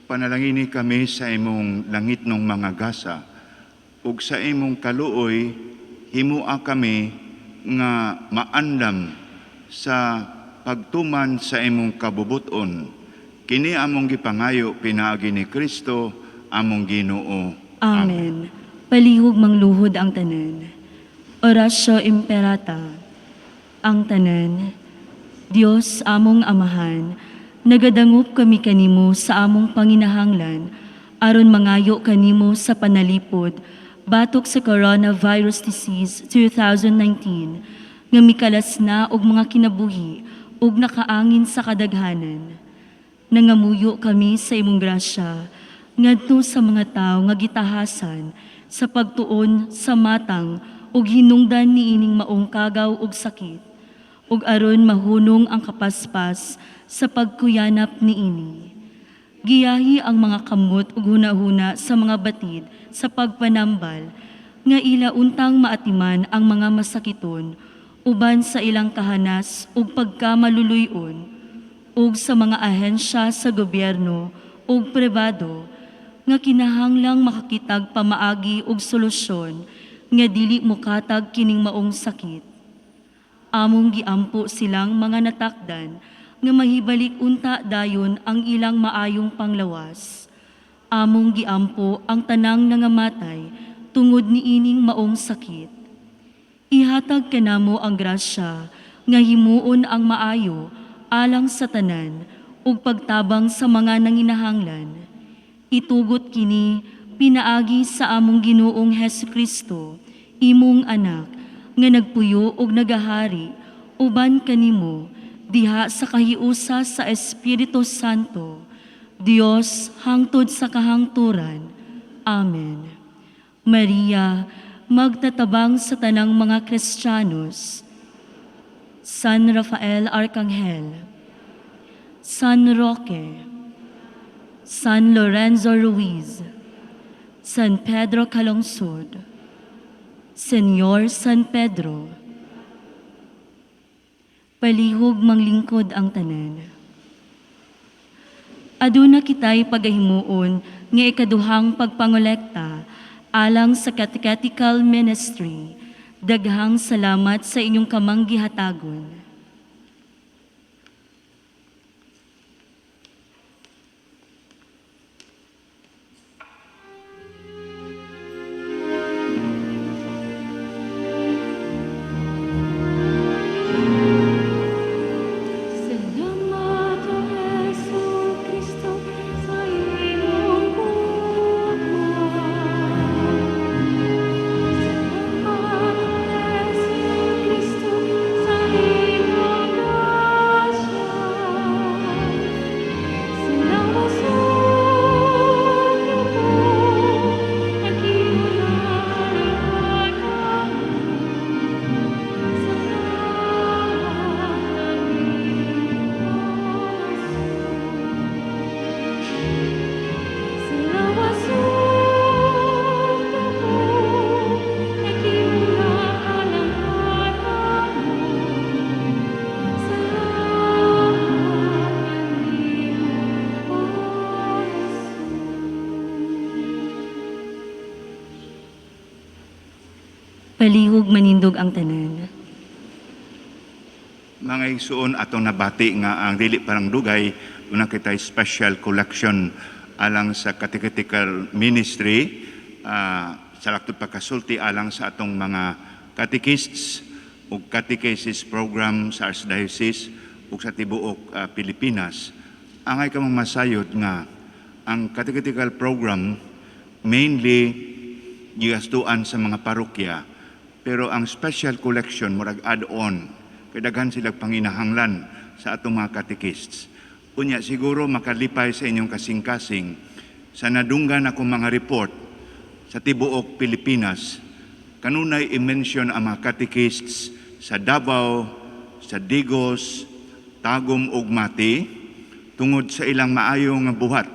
panalangini kami sa imong langit ng mga gasa ug sa imong kaluoy himua kami nga maandam sa pagtuman sa imong kabubuton. Kini among gipangayo pinaagi ni Kristo among Ginoo. Amen. Palihog mangluhod ang tanan. Oratio Imperata. Ang tanan. Dios among amahan, nagadangop kami kanimo sa among panginahanglan, aron mangayo kanimo sa panalipod, batok sa Coronavirus Disease 2019, nga mikalas na og mga kinabuhi ug nakaangin sa kadaghanan. Nangamuyo kami sa imong grasya ngadto sa mga tawo nga gitahasan sa pagtuon sa matang ug hinungdan niining maong kagaw ug sakit ug aron mahunong ang kapaspas sa pagkuyanap niini. Giyahi ang mga kamot ug hunahuna sa mga batid sa pagpanambal nga ila untang maatiman ang mga masakiton uban sa ilang kahanas ug pagkamaluluy-on ug sa mga ahensya sa gobyerno ug pribado nga kinahanglang makakitag pamaagi ug solusyon nga dili mokatag kining maong sakit. Among giampo silang mga natakdan nga mahibalik unta dayon ang ilang maayong panglawas. Among giampo ang tanang nangamatay tungod niining maong sakit. Ihatag kanamo ang grasya nga himuon ang maayo alang sa tanan ug pagtabang sa mga nanginahanglan. Itugot kini pinaagi sa among Ginoong Hesukristo, imong anak, nga nagpuyo ug nagahari uban kanimo diha sa kahiusa sa Espiritu Santo, Dios hangtod sa kahangturan. Amen. Maria, magtatabang sa tanang mga Kristiyanos. San Rafael Arcangel, San Roque, San Lorenzo Ruiz, San Pedro Calungsod, Senyor San Pedro. Palihog manglingkod ang tanan. Aduna kita'y pagahimuon nga ikaduhang pagpangolekta alang sa Catechetical Ministry. Daghang salamat sa inyong kamanggihatagon. Palihog manindog ang tanan. Mga igsuon, atong nabati nga ang dili parang dugay, una kita special collection alang sa catechetical ministry, sa laktod pagkasulti alang sa atong mga catechists ug catechesis program sa Archdiocese ug sa tibuok Pilipinas. Angay kamong masayod nga ang catechetical program mainly gigastuan sa mga parokya, pero ang special collection murag add-on kay daghan sila panginahanglan sa atong mga catechists. Unya siguro makalipay sa inyong kasing-kasing sa nadunggan akong mga report sa tibuok Pilipinas, kanunay i-mention ang mga catechists sa Davao, sa Digos, Tagum ug Mati tungod sa ilang maayong nga buhat,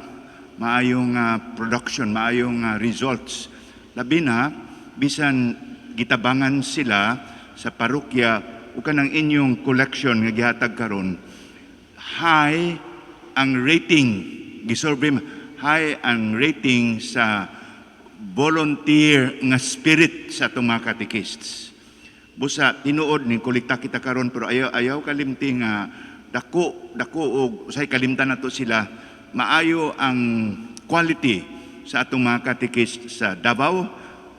maayong production, maayong results. Labi na bisan gitabangan sila sa parokya ug kanang inyong collection nga gihatag karon, high ang rating, gisurvey, high ang rating sa volunteer nga spirit sa atong mga catechists. Busa tinuod ning kolekta kita karon, pero ayaw ayaw kalimti nga dako dako og usay kalimtan nato sila. Maayo ang quality sa atong mga catechists sa Davao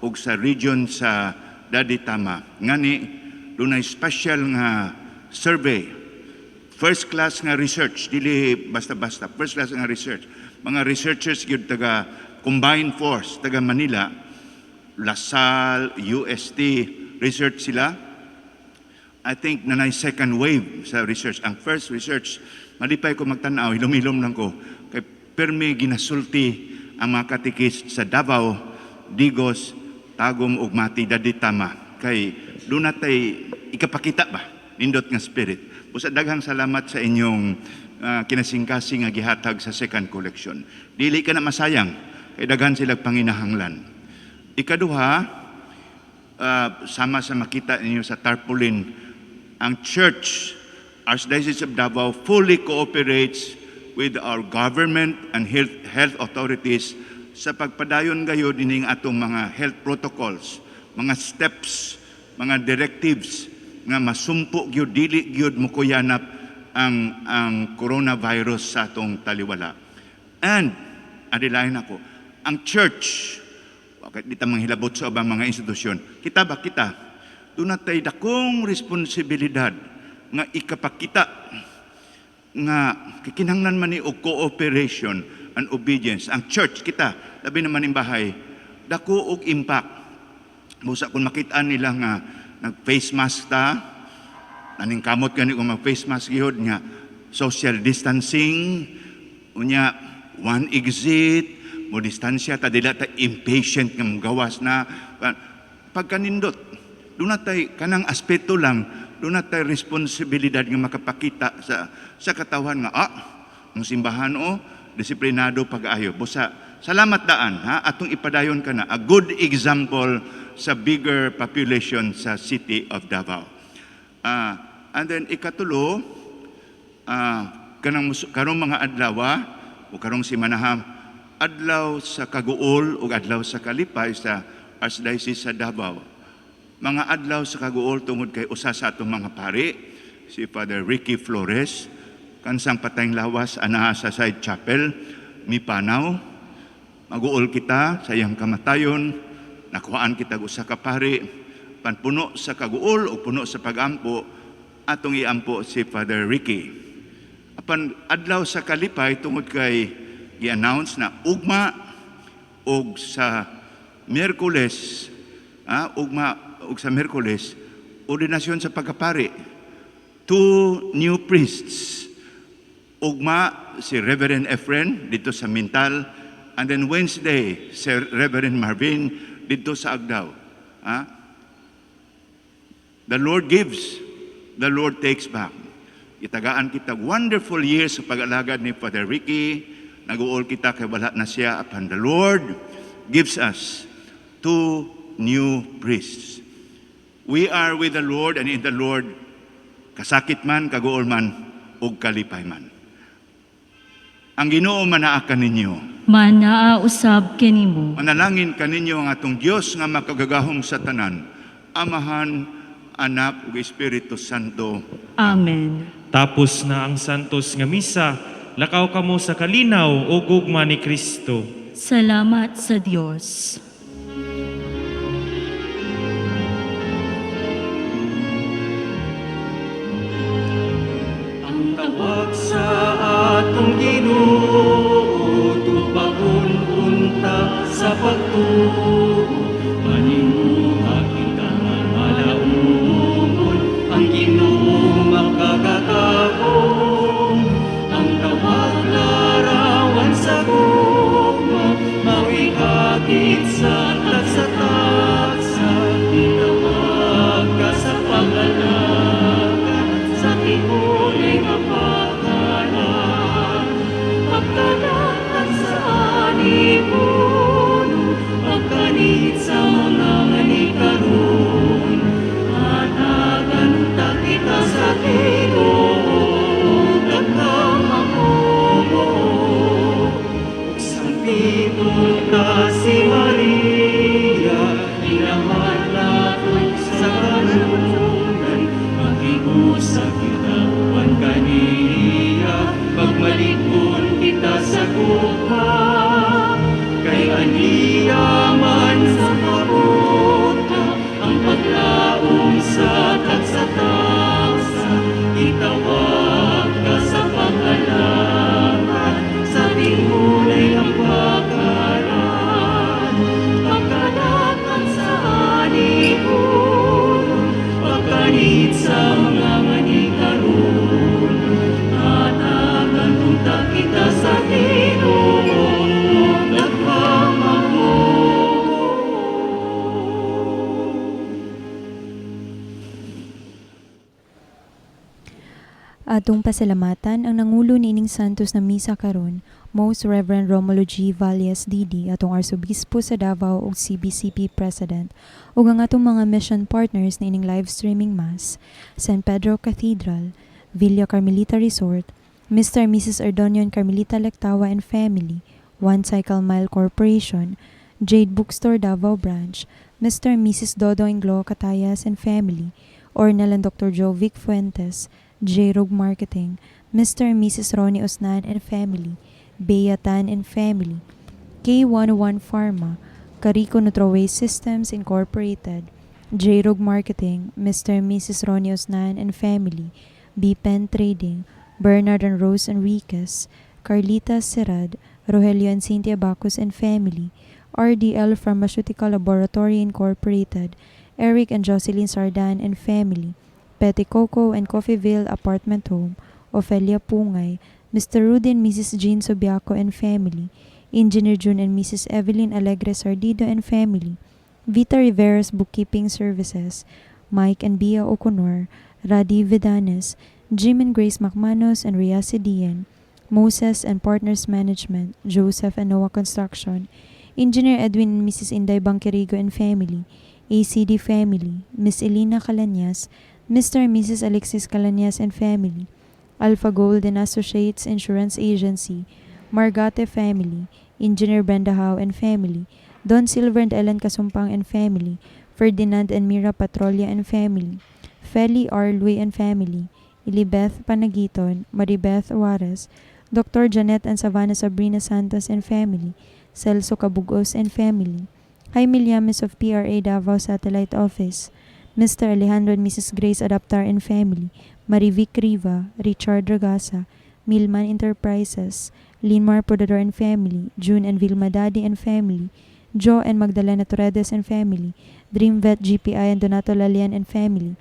ug sa region sa Dadi Tama. Ngani dunay special nga survey, first class nga research, dili basta-basta, first class nga research. Mga researchers gyud taga combined force, taga Manila, La Salle, UST, research sila. I think na second wave sa research. Ang first research, malipay ko magtanaw, hilom-hilom lang ko, kay permi ginasulti ang mga catechist sa Davao, Digos, Tagum ug Mati, Dadi Tama. Kay duna tay ikapakita ba nindot nga spirit. Busa daghang salamat sa inyong kinasingkasing nga gihatag sa second collection. Dili ka na masayang kay daghan sila panginahanglan. Ikaduha, sama sa makita ninyo sa tarpaulin, ang Church, Archdiocese of Davao, fully cooperates with our government and health authorities sa pagpadayon gayod ining atong mga health protocols, mga steps, mga directives nga masumpo gyud, dili gyud mukuyanap ang coronavirus sa atong taliwala. And adilahin ako, ang church, bakit di ta manghilabot sa ubang mga institusyon? Kita ba kita? Duna tay dakong responsibilidad nga ikapakita nga kikinahanglan man ni og cooperation and obedience. Ang church kita, labi naman ning bahay, dako og impact. Busa kung makita nila nga nag-face mask ta, naning kamot gani kung mag-face mask gihod nga social distancing, unya one exit, mo distansya ta, dili ta impatient nga mogawas na pagkanindot. Duna tay kanang aspeto lang, duna tay responsibilidad nga makapakita sa katawhan nga ang simbahan o disiplinado pag-ayo. Busa salamat daan ha, atong ipadayon kana a good example sa bigger population sa City of Davao. And then ikatulo, kanang karong mga adlaw o karong simanaha, adlaw sa kaguol ug adlaw sa kalipay sa Archdiocese sa Davao. Mga adlaw sa kaguol tungod kay usa sa atong mga pari, si Father Ricky Flores, kansang patayng lawas anaa sa side chapel, mipanaw. Maguol kita sa iyang kamatayon, nakuhaan kita og usa ka pari, panpuno sa kaguol o puno sa pagampo, atong iampo si Father Ricky. Apan adlaw sa kalipay tungod kay gi-announce na ugma og sa Miyerkules, ugma og sa Miyerkules, ordinasyon sa pagkapari. Two new priests. Ugma si Reverend Efren dito sa Mintal, and then Wednesday si Reverend Marvin dito sa Agdao. The Lord gives, the Lord takes back. Itagaan kita wonderful years sa pag-alagad ni Father Ricky. Nag-uol kita kay wala na siya. Apan the Lord gives us two new priests. We are with the Lord and in the Lord, kasakit man, kaguol man, ug kalipay man. Ang Ginoo manaa kaninyo. Manaa usab kanimo. Manalangin kaninyo ang atong Dios nga makagagahom sa tanan. Amahan, Anak ug Espiritu Santo. Amen. Tapos na ang santos nga misa, lakaw kamo sa kalinaw o gugma ni Kristo. Salamat sa Dios. Ang tawag sa atong Ginoo, tubagon unta sa pagtuo. Paninguha kita nga malaugon, ang Ginoo makagagahom. Ang tawag larawan sa gugma, mao'y hagit sa tagsa-tagsa. Itawag ka sa pag-alagad, sa tinuloy nga pagkalan. Pagkadakan sa anipuno, pagkanit sa mga nganikaron. Hatagan ta kita sa Ginoo, daghang mamuo. Sampiton ta si Maria, inahan nato sa kanunay. Makig-usab kita uban kaniya, pagmalikon kita sa gugma. Kay aniya man sa kabuta, ang paglaom sa tagsa-tagsa. Itawag ka sa pag-alagad, sa tingulay ang pag-alad. Pagkadakan sa anipuno, pagkanit sa mga nganikaron. Hatagan unta kita sa Ginoo, daghang mamuo. Atong pasalamatan ang nangulo niining Santos na misa karon, Most Reverend Romulo G. Valles DD, atong Arsobispo sa Davao ug CBCP President, ug ang atong mga mission partners niining live streaming mass, San Pedro Cathedral, Villa Carmelita Resort, Mr. and Mrs. Ardonion Carmelita Lectawa and Family, One Cycle Mile Corporation, Jade Bookstore Davao Branch, Mr. and Mrs. Dodo Inglo Catayas and Family, Ornel and Dr. Jovic Fuentes, J. Rogue Marketing, Mr. and Mrs. Ronnie Osnan and Family, Bea Tan and Family, K101 Pharma, Carico Nutroway Systems Incorporated, J. Rogue Marketing, Mr. and Mrs. Ronnie Osnan and Family, B. Pen Trading, Bernard and Rose Enriquez, Carlita Serad, Rogelio and Cynthia Bacos and Family, RDL Pharmaceutical Laboratory Incorporated, Eric and Jocelyn Sardan and Family, Petty Coco and Coffeeville Apartment Home, Ofelia Pungay, Mr. Rudy and Mrs. Jean Sobiaco and Family, Engineer June and Mrs. Evelyn Alegre Sardido and Family, Vita Rivera's Bookkeeping Services, Mike and Bia O'Connor, Radi Vidanes, Jim and Grace McManus and Ria Sidian, Moses and Partners Management, Joseph and Noah Construction, Engineer Edwin and Mrs. Inday Bangkerigo and Family, ACD Family, Miss Elena Calanyas, Mr. and Mrs. Alexis Calanyas and Family, Alpha Gold and Associates Insurance Agency, Margate Family, Engineer Brenda Howe and Family, Don Silver and Ellen Kasumpang and Family, Ferdinand and Mira Patrolia and Family, Feli R. Lui and Family, Elibeth Panagiton, Maribeth Juarez, Dr. Janet and Savannah Sabrina Santos and Family, Celso Cabugos and Family, Jaime Llames of PRA Davao Satellite Office, Mr. Alejandro and Mrs. Grace Adaptar and Family, Marivic Riva, Richard Ragasa, Milman Enterprises, Linmar Podador and Family, June and Vilma Daddy and Family, Joe and Magdalena Torredes and Family, Dream Vet GPI and Donato Lalian and Family,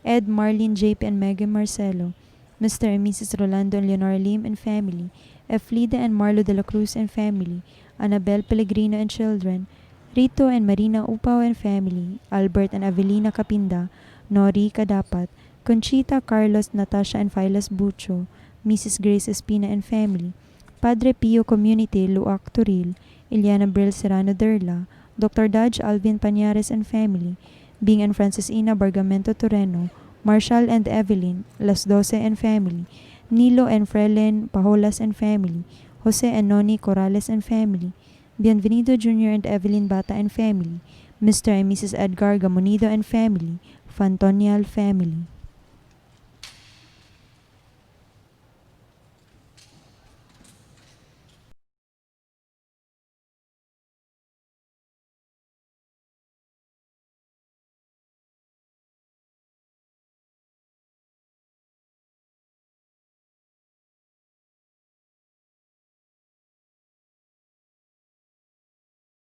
Ed, Marlene, JP and Megan Marcelo, Mr. and Mrs. Rolando and Leonora Lim and Family, Eflida and Marlo de la Cruz and Family, Annabel Pellegrino and Children, Rito and Marina Upao and Family, Albert and Avelina Capinda, Nori Kadapat, Conchita, Carlos, Natasha and Philas Bucho, Mrs. Grace Espina and Family, Padre Pio Community, Luak Turil, Eliana Bril Serrano Derla, Dr. Dodge Alvin Pañares and Family, Bing and Francis Ina Bargamento Toreno, Marshall and Evelyn, Las Doce and Family, Nilo and Frelen Pajolas and Family, Jose and Noni Corrales and Family, Bienvenido Jr. and Evelyn Bata and Family, Mr. and Mrs. Edgar Gamunido and family, Fantonial family.